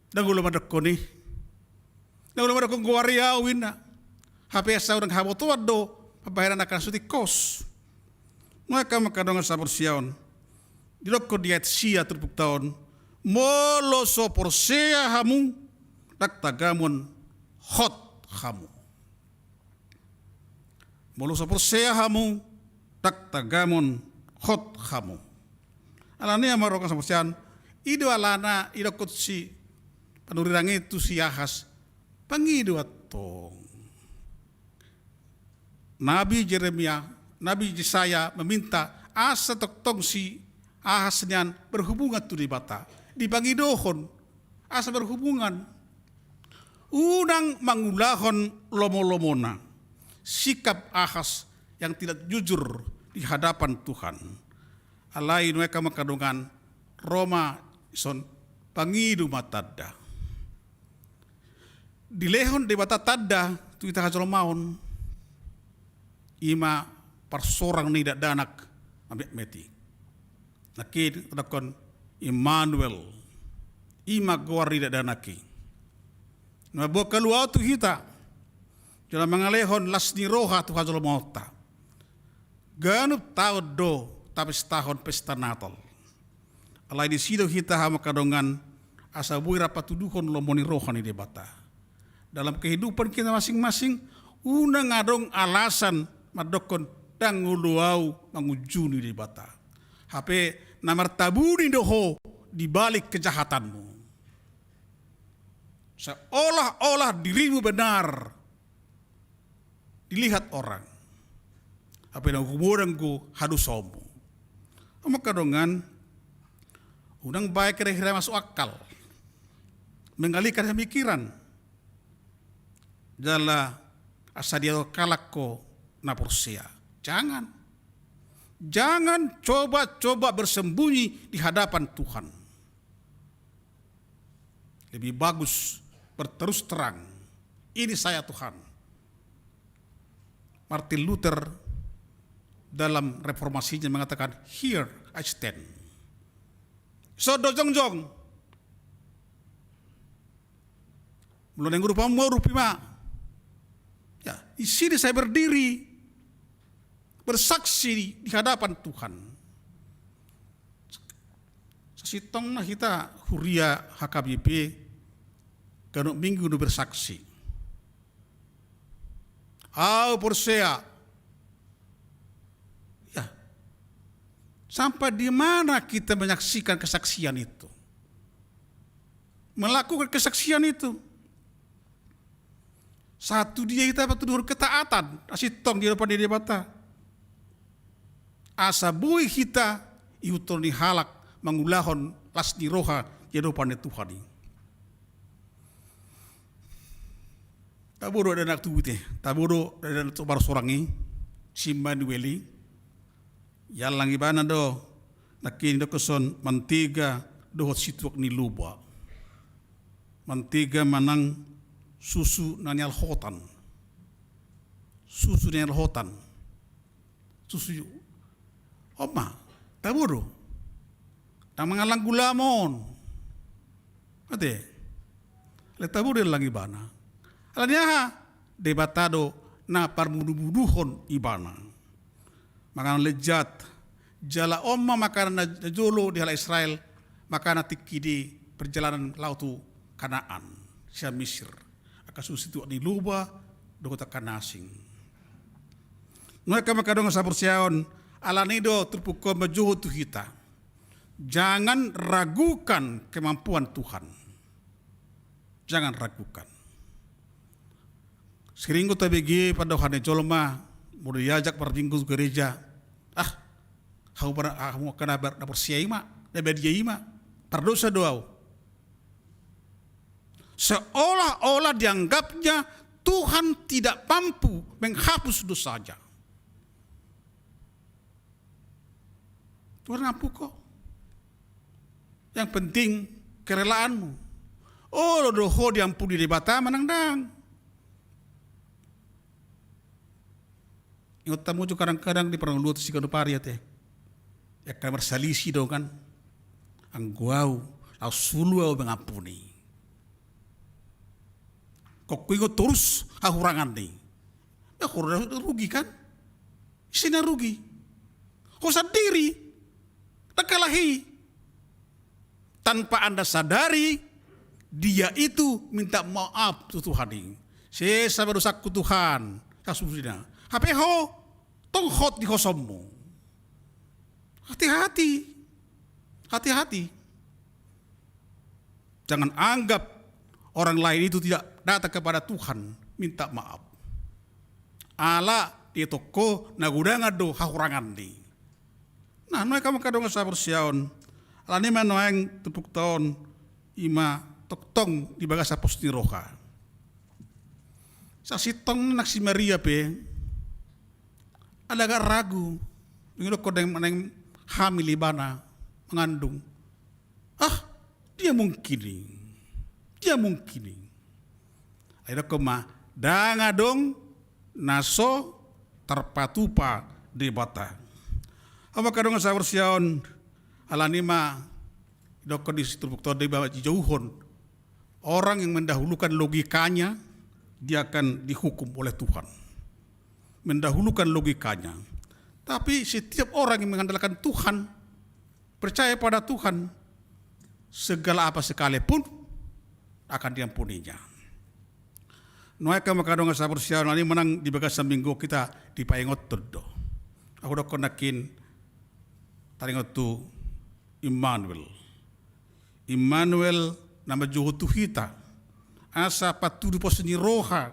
Ndang olo mandokkon i. Ndang olo mandokkon goar i ahu, ninna. Hape asa unang habotoan do pambahenan angka na so tingkos. Nuaeng hamu angka dongan sahaporseaon. Didokkon di ayat sia turpukta on, molo so porsea hamu, ndang tagamon hot hamu. Molo so porsea hamu, ndang tagamon hot hamu. Alani i amang dohot inang sahaporseaon, i do alana didokkon si panurirang i tu si Ahas, pangido antong. Nabi Jeremia, Nabi Jesaya meminta asa tongtong si Ahas nian berhubungan tu Debata. Dipangidohon asa berhubungan. Unang mangulahon lomo-lomona. Sikap Ahas yang tidak jujur di hadapan Tuhan. Alai nuaeng angka dongan, ro ma dison, pangido ma tanda. Dilehon Debata tanda tu hita hajolmaon, i ma parsorang ni dakdanak na metmet i. Nangkin didokkon Immanuel, i ma goar ni dakdanak i. Na mamboan haluaon tu hita, jala mangalehon las ni roha tu hajolmaonta. Ganup taon do tapestahon pesta Natal. Alai disi do hita hamu angka dongan, asa boi rap patuduhon lomo ni roha ni Debata. Dalam kehidupan kita masing-masing, unang adong alasan mandokkon, ndang olo au mangunjuni Debata. Hape na martabuni do ho di balik kejahatanmu. Seolah-olah dirimu benar dilihat orang. Hape na humodang do hadosaonmu. Amang angka dongan, unang baen hira-hira masuk akal, mengalihkan pemikiran, jala asa dialihon halak ho na porsea. Jangan. Jangan coba-coba bersembunyi di hadapan Tuhan. Lebih bagus berterus terang. Ini saya Tuhan. Martin Luther dalam reformasinya mengatakan, "Here I stand." Dison do jongjong. Molo naeng urupanmu, urupi ma. Ya, di sini saya berdiri, bersaksi di hadapan Tuhan. Sasintongna hita huria H K B P ganup minggu do bersaksi. Au porsea. Ya. Sampai di mana kita menyaksikan kesaksian itu? Melakukan kesaksian itu. Sahat tu dia hita patuduhon ketaatan, sasintong di adopan ni Debata. Asa boi hita ihuthon ni halak mangulahon las ni roha di adopan ni Tuhan i. Tabo do dakdanak tubu i, tabo do dakdanak tu parsorang i, si Immanuel i. Iallang ibana do, nangkin didokkon dison mantega dohot situak ni loba. Mantega manang susu na nialhotan. Susu na nialhotan. Susu i. On ma, tabo do. Ndang mangallang gula ma on. Ate. Alai tabo do iallang ibana. Alani aha? Debata do na parmudu-muduhon ibana. Makanan lezat. Jala on ma makanan na jolo di halak Israel, makanan tingki di perjalanan laho tu Kanaan, sian Misir. Angka susu situak ni loba dohot angka na asing. Nuaeng angka dongan sahaporseaon, alani i do turpuk on manjou tu hita. Jangan ragukan kemampuan Tuhan. Jangan ragukan. Sering do tabege pandohan ni jolma, molo diajak marminggu tu gereja, ah, hamu angka na porsea i ma, na badia i ma, pardosa do au. Seolah-olah dianggapnya Tuhan tidak mampu menghapus dosanya. Tuhan ampun ho. Yang penting kerelaanmu. Olo do ho diampuni Debata manang ndang. Ingot hamu jo kadang-kadang di parngoluon tu siganup ari ate. Angka marsalisi do kan. Anggo au, laos sulu au mengampuni. Ingkon huingot torus hahurangan i. Ya ho do rugi kan? Ise na rugi? Ho sandiri. Ndang kalah i. Tanpa Anda sadari, dia itu minta maaf tu Tuhan i. Sesa ma dosangku Tuhan, sasudena. Hape ho, tong hot di hosonmu. Hati-hati. Hati-hati. Jangan anggap orang lain itu tidak datang kepada Tuhan minta maaf. Ala dietongko na godang do hahuranganna. Nah, nuaeng hamu angka dongan sahaporseaon, alani ma nuaeng turpukta on i ma tongtong di bagasan pos ni roha. Sasintongna nang si Maria pe, alai agak ragu, dung didokkon naeng, naeng hamil ibana, mangandung. Ah, dia mungkin i. Dia mungkin i. Ai didokkon ma, ndang adong na so tarpatupa Debata. Hamu angka dongan sahaporseaon, alani ma didokkon di turpukta on, diba dijouhon. Orang yang mendahulukan logikanya, dia akan dihukum oleh Tuhan. Mendahulukan logikanya. Tapi setiap orang yang mengandalkan Tuhan, percaya pada Tuhan, segala apa sekalipun akan diampuninya. Nuaeng hamu angka dongan sahaporseaon, alani manang di bagasan minggu on hita dipaingothon do. Ahu dokkon nangkin taringot tu Immanuel. Immanuel na manjouhon tu hita asa patudu pos ni roha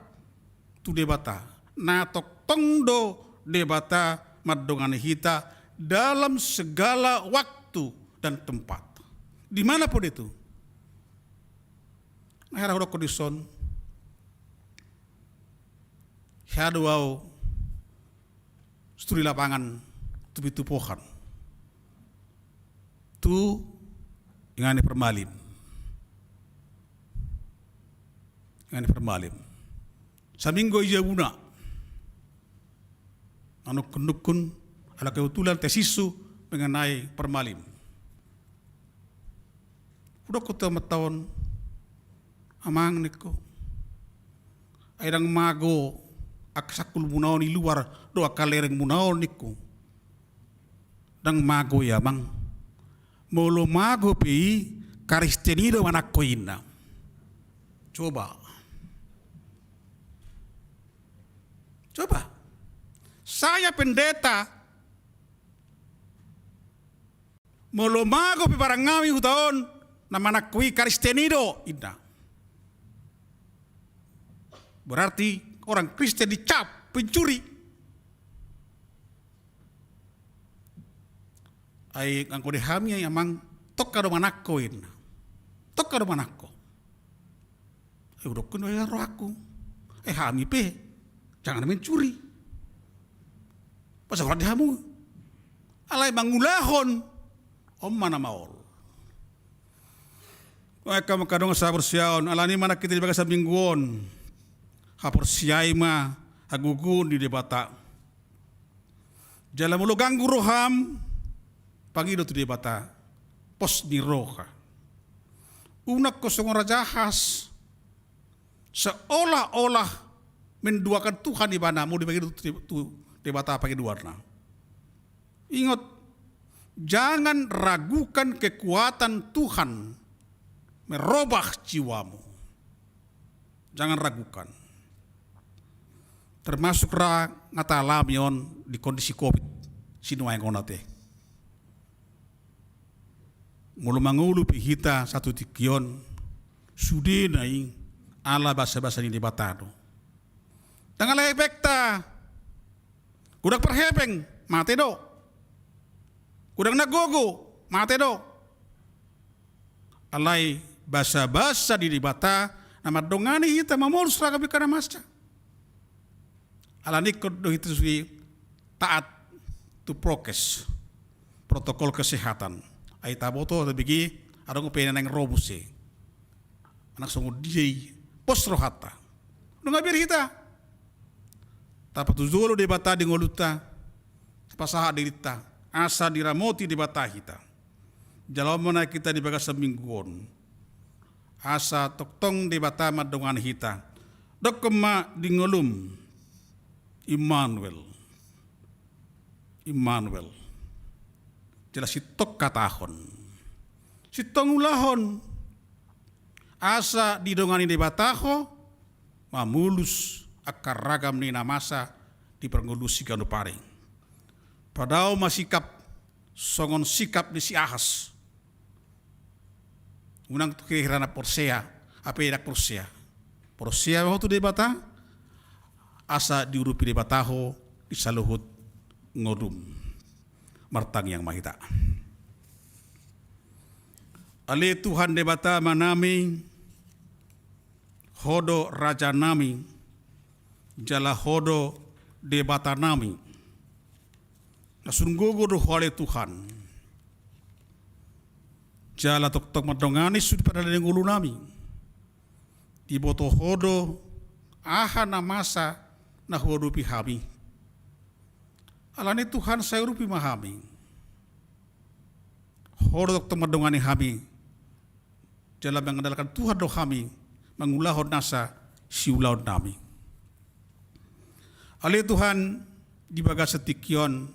tu Debata. Na tongtong do Debata mandongani hita dalam segala waktu dan tempat. Di mana pun itu. Nah, hera hudokkon dison. Hea do ahu studi lapangan tu Pintu Pohan. Tu inganan ni Parmalim. Inganan ni Parmalim. Saminggu i jabuna. Manungkun-nungkun, ala kebetulan tesishu mengenai Parmalim. Hudokkon tu amanta on, "Amang," ningku, "ai ndang mago angka sangkulmuna on i luar dohot angka lerengmuna on," ningku. "Ndang mago i, Amang. Molo mago pe i, Karisteni do manangko i," ninna. Coba. Coba. Saya pendeta, molo mago pe barang hami huta on, na manangko i Karisteni do, ninna. Berarti orang Kristen dicap pencuri. Ai anggo di hami, ai Amang, tongka do manangko, ninna. Tongka do manangko. Ai hudokkon, "Ai rohangku, ai hami pe, jangan mencuri. Pasahat di hamu. Alai mangulahon, on ma na maol." Nuaeng hamu angka dongan sahaporseaon, alani ma nang hita di bagasan minggu on. Haporseai ma hagogoon di Debata. Jala molo ganggu roham, pangido tu Debata pos ni roha. Unang ho songon raja Ahas, seolah-olah menduakan Tuhan ibana, molo dipangido tu, tu Debata pangidoanna. Ingot, jangan ragukan kekuatan Tuhan merubah jiwamu. Jangan ragukan. Termasuk ra nga taalami on di kondisi covid sinuaeng on ate. Molo mangolu pe hita satu tingki on, sudena i ala basabasa ni Debata do. Ndang ala hepengta, godang parhepeng, mate do. Godang na gogo, mate do. Alai basabasa ni Debata na mandongani hita mamolus ragam ni angka na masa. Alani ingkon do hita sude taat tu prokes, protokol kesehatan. Ai taboto, tabege, adong pe na naeng ro muse. Manang songon dia i pos rohanta. Dung mabiar hita, tapatujolo Debata di ngolunta, tapasahat dirinta asa diramoti Debata hita. Jalo ma nang hita di bagasan minggu on, asa tongtong Debata mandongani hita. Dokkon ma di ngolum, Immanuel. Immanuel. Jala sintong hatahon, sintong ulahon, asa didongani Debata ho mamolus angka ragam ni na masa di parngoluon siganup ari. Padao ma sikap songon sikap ni si Ahas. Unang tu hira-hira na porsea, hape ndang porsea. Porsea ma ho tu Debata, asa diurupi Debata ho di saluhut ngolum. Martangiang ma hita. Ale Tuhan Debata Amanami, Ho do Rajanami, jala Ho do Debatanami. Na sun gogo do Ho ale Tuhan. Jala tongtong mandongani sude pardalanan ni ngolunami. Diboto Ho do aha na masa na huadopi hami. Alani Tuhan, sai urupi ma hami. Ho do tongtong mandongani hami. Jala mengandalkan Tuhan do hami mangulahon nasa siulaonnami. Ale Tuhan, di bagasan tingki on,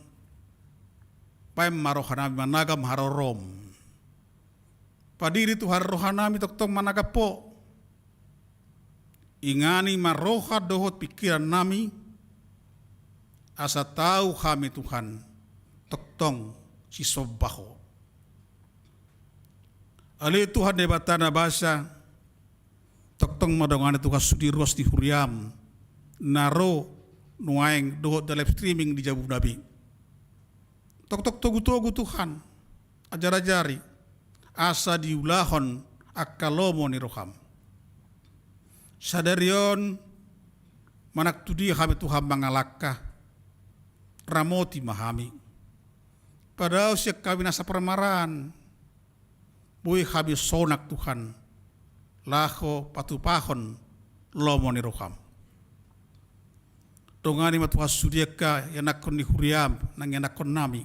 baen ma rohanami managam harorom. Padiri Tuhan rohanami tongtong managam Ho. Ingani ma roha dohot pingkirannami, asa tau hami Tuhan tongtong sisomba Ho. Ale Tuhan Debata na basa, tongtong mandongani Tuhan sude ruas ni huriam na ro nuaeng dohot na live streaming di jabuna be. Tongtong togu-togu Tuhan, ajar-ajari, asa diulahon angka lomo ni roham. Sadari on manang tu dia hami Tuhan mangalangka, ramoti ma hami. Padao sian hami nasa parmaraan, boi hami sonang Tuhan, laho patupahon lomo ni roham. Dongani ma Tuhan sude angka ianakhon ni huriam nang ianakhonnami.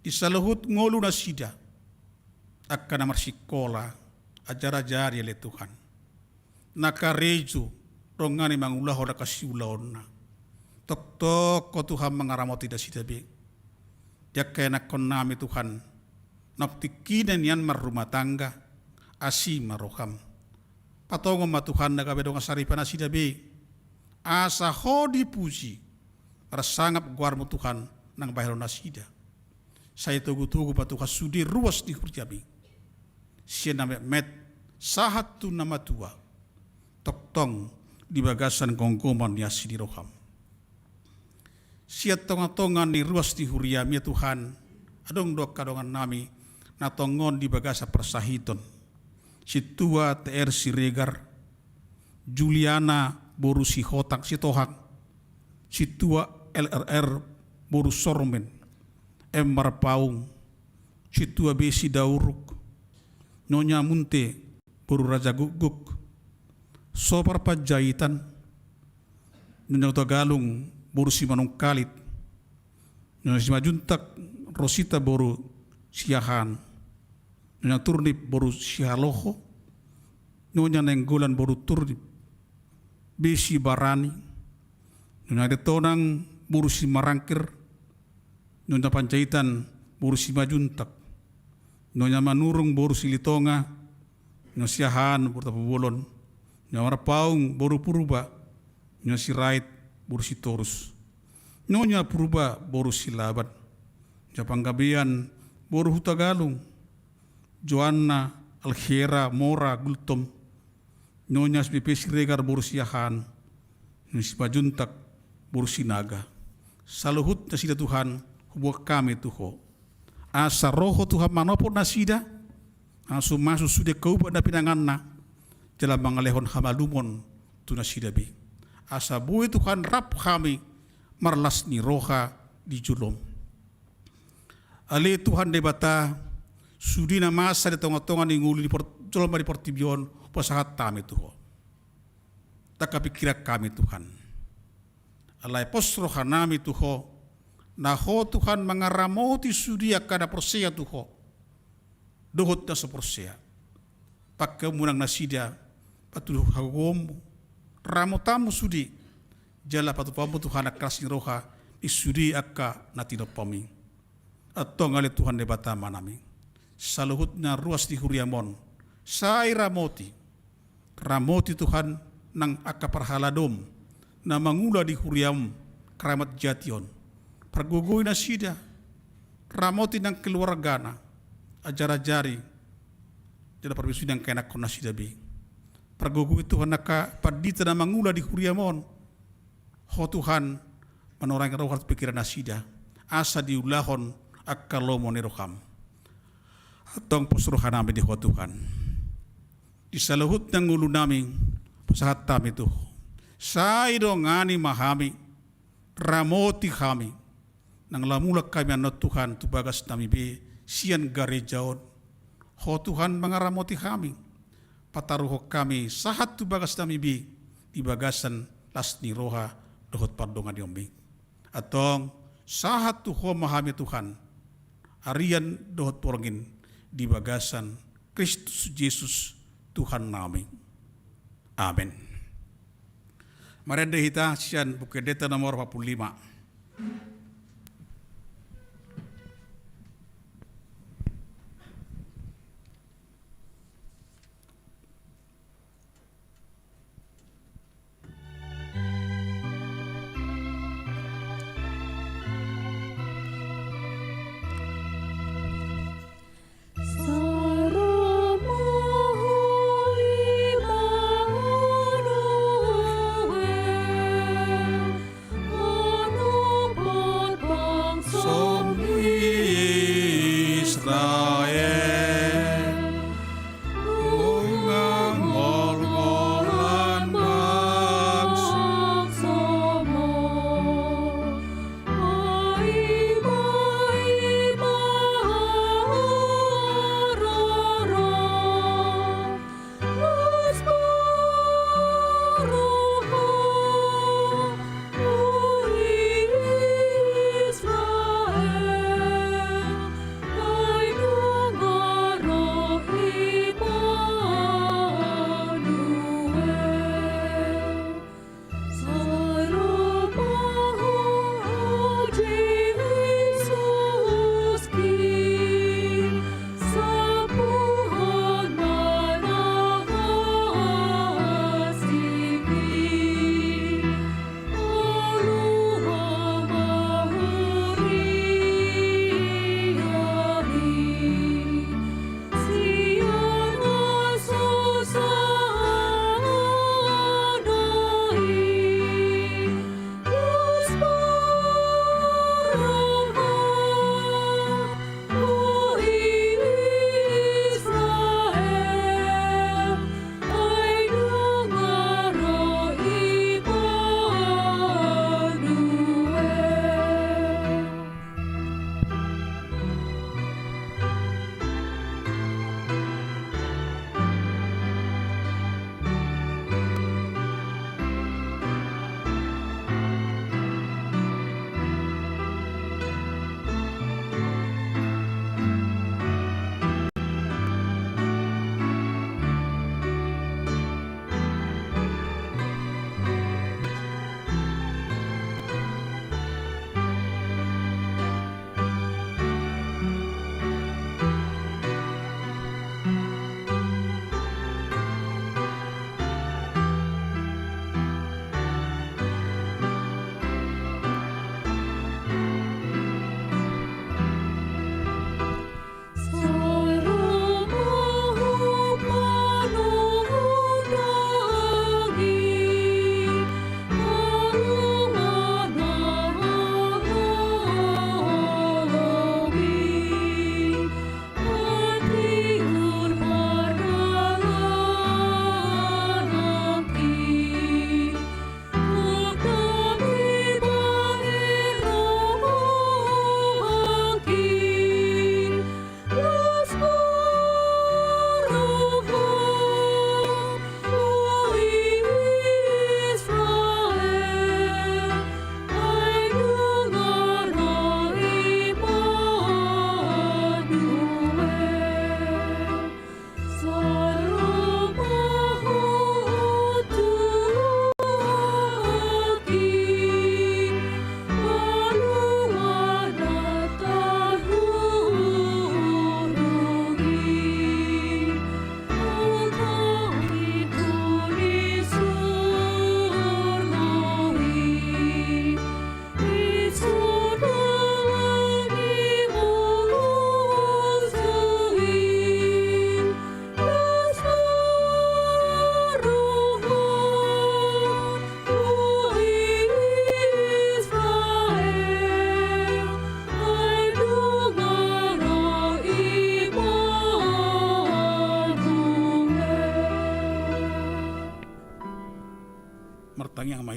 Di saluhut ngolu nasida. Angka na marsikola, ajar-ajari ale Tuhan. Na karejo, dongani mangulahon angka siulaonna. Tongtong Ho Tuhan mangaramoti nasida be. Di angka ianakhonnami Tuhan. Na tingkina nian marrumah tangga, asi ma roham. Patongon ma Tuhan na gabe dongan saripa nasida be. Asa Ho dipuji, marsangap goarmu Tuhan nang bahenon nasida. Sai togu-togu ma Tuhan sude ruas ni huriami. Sian na metmet, sahat tu na matua. Tongtong di bagasan gomgoman ni asi ni roham. Sian tonga-tonga ni ruas ni huriami Tuhan, adong do angka dongannami, na tongon di bagasan parsahiton. Sintua T R Siregar, Juliana boru Sihotang, Sitohang, Sintua L R R boru Sormen, M Marpaung, Sintua B Sidauruk, Nyonya Munte boru Raja Gukguk, Sopar Panjaitan, Nyonya Hutagalung boru Simanungkalit, Nyonya Simanjuntak Rosita boru Siahaan, Nyonya Turnip boru Sihaloho, Nyonya Nainggolan boru Turnip, B Sibarani, Nyonya Aritonang boru Simarangkir, Nyonya Panjaitan boru Simanjuntak, Nyonya Manurung boru Silitonga, Nyonya Siahaan boru Tampubolon, Nyonya Marpaung boru Purba, Nyonya Sirait boru Sitorus, Nyonya Purba boru Silaban, Nyonya Panggabean boru Hutagalung, Joanna Alhera Mora Gultom, Nyonya S P P Siregar boru Siahaan, Nyonya Simanjuntak boru Sinaga. Saluhut nasida Tuhan, huboan hami tu Ho. Asa ro Ho Tuhan manopot nasida, masu-masu sude angka ubat na pinanganna, jala mangalehon hamalumon tu nasida be. Asa boi Tuhan rap hami marlas ni roha di jolom. Ale Tuhan Debata, sude na masa di tonga-tonga ni ngolu ni por-, jolma di portibi on, hupasahat hami tu Ho. Tangkas pingkiran hami Tuhan. Alai pos rohanami tu Ho, na Ho Tuhan mangaramoti sude angka na porsea tu Ho. Dohot na so porsea. Pangkeonmu nang nasida, patuduhonmu, ramotanmu sude, jala patupaonmu Tuhan angka las ni roha, di sude angka na tinompaM i. Antong ale Tuhan Debata Amanami. Saluhutna ruas ni huriaM on. Sai ramoti. Ramoti Tuhan nang angka parhaladoM. Na mangula di huriaM. Keramat Jati on. Pargogoi nasida. Ramoti nang keluargana. Ajar-ajari. Jala parbisuhi na angka ianakhon nasida be. Pargogoi Tuhan angka pandita na mangula di huriam on. Ho Tuhan, manorangi roha pikiran nasida, asa diulahon angka lomo ni roham. Antong pos rohanami di Ho Tuhan. Di saluhut na ngolunami, pasahat hami tu Ho. Sai dongani ma hami, ramoti hami. Nang lam mulak hami annon Tuhan tu bagasnami be sian gareja on. Ho Tuhan mangaramoti hami. Pataruhon hami sahat tu bagasnami be di bagasan las ni roha dohot pardonganionmi. Antong sahat tu Ho ma hami Tuhan, arian dohot borngin di bagasan Kristus Jesus Tuhannami. Amen. Marende hita sian Buku Endenta nomor opat pulu lima.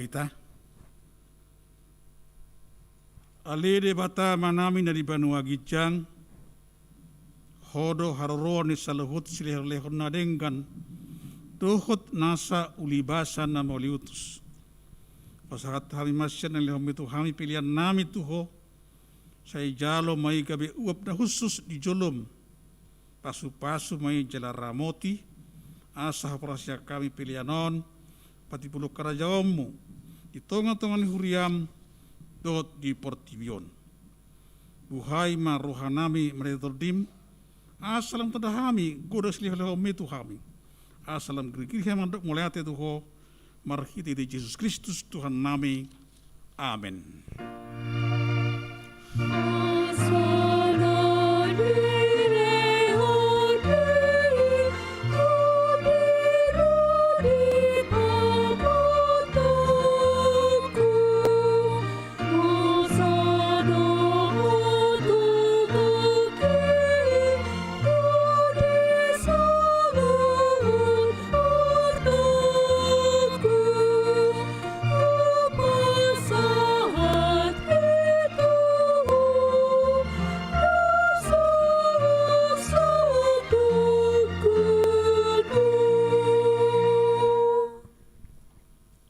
Hita. Ale Debata Amanami na di banua ginjang, Ho do haroroan ni saluhut silehonlehon na denggan dohot nasa ulibasa na mauliutus. Pasahat hami ma sian na nilehonmi tu hami peleannami tu Ho, sai jalo ma i gabe uap na hushus di jolom. Pasupasu ma i jala ramoti, asa huparsiap hami pelean on patimbulhon harajaonmu di tongatonga ni huriam dohot di portibi on. Buhai ma rohanami marhite Tondim, asa lam tanda hami godang silehonlehonmi tu hami, asa lam girgir hami mandok mauliate tu Ho, marhite Jesus Kristus Tuhannami. Amen.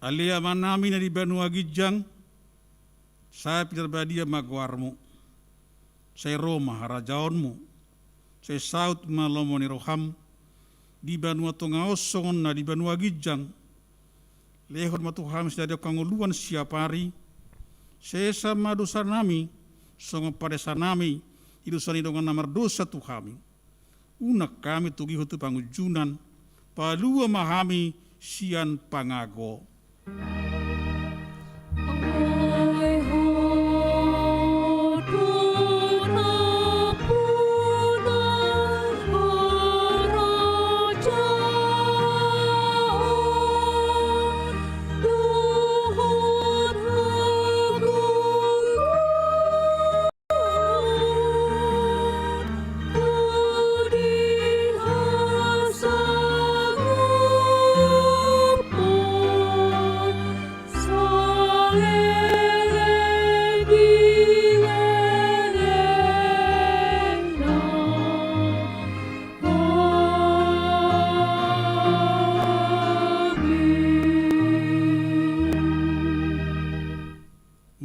Ale Amanami na di banua ginjang, sai pinarbadia ma goarmu. Sai ro ma harajaonmu. Sai saut ma lomo ni roham di banua tonga on songon na di banua ginjang. Lehon ma tu hami sadari on hangoluan siapari. Sesa ma dosanami songon panesanami di dosa ni dongan na mardosa tu hami. Unang hami togihon tu pangunjunan, palua ma hami sian pangago.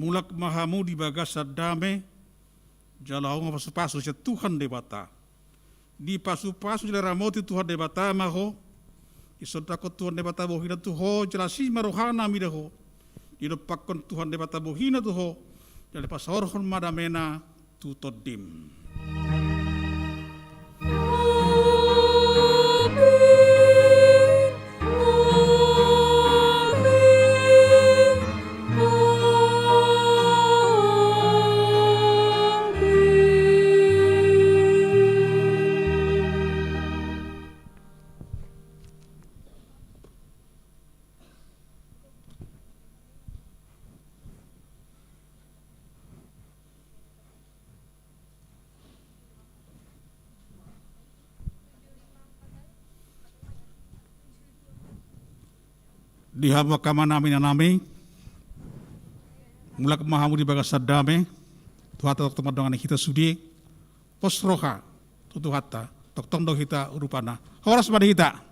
Mulak ma hamu di bagasan dame, jala hamu ma pasupasu sian Tuhan Debata. Dipasupasu jala diramoti Tuhan Debata ma ho. Disondangkon Tuhan Debata bohina tu ho, jala asi ma rohana mida ho. Didompakkon Tuhan Debata bohina tu ho, jala dipasaorhon ma damena tu tondim. Di hamu angka amanami, inanami, mulak ma hamu di bagasan dame. Tuhanta tongtong mandongani hita sude. Pos roha tu Tuhanta, tongtong do hita rupana. Horas ma di hita.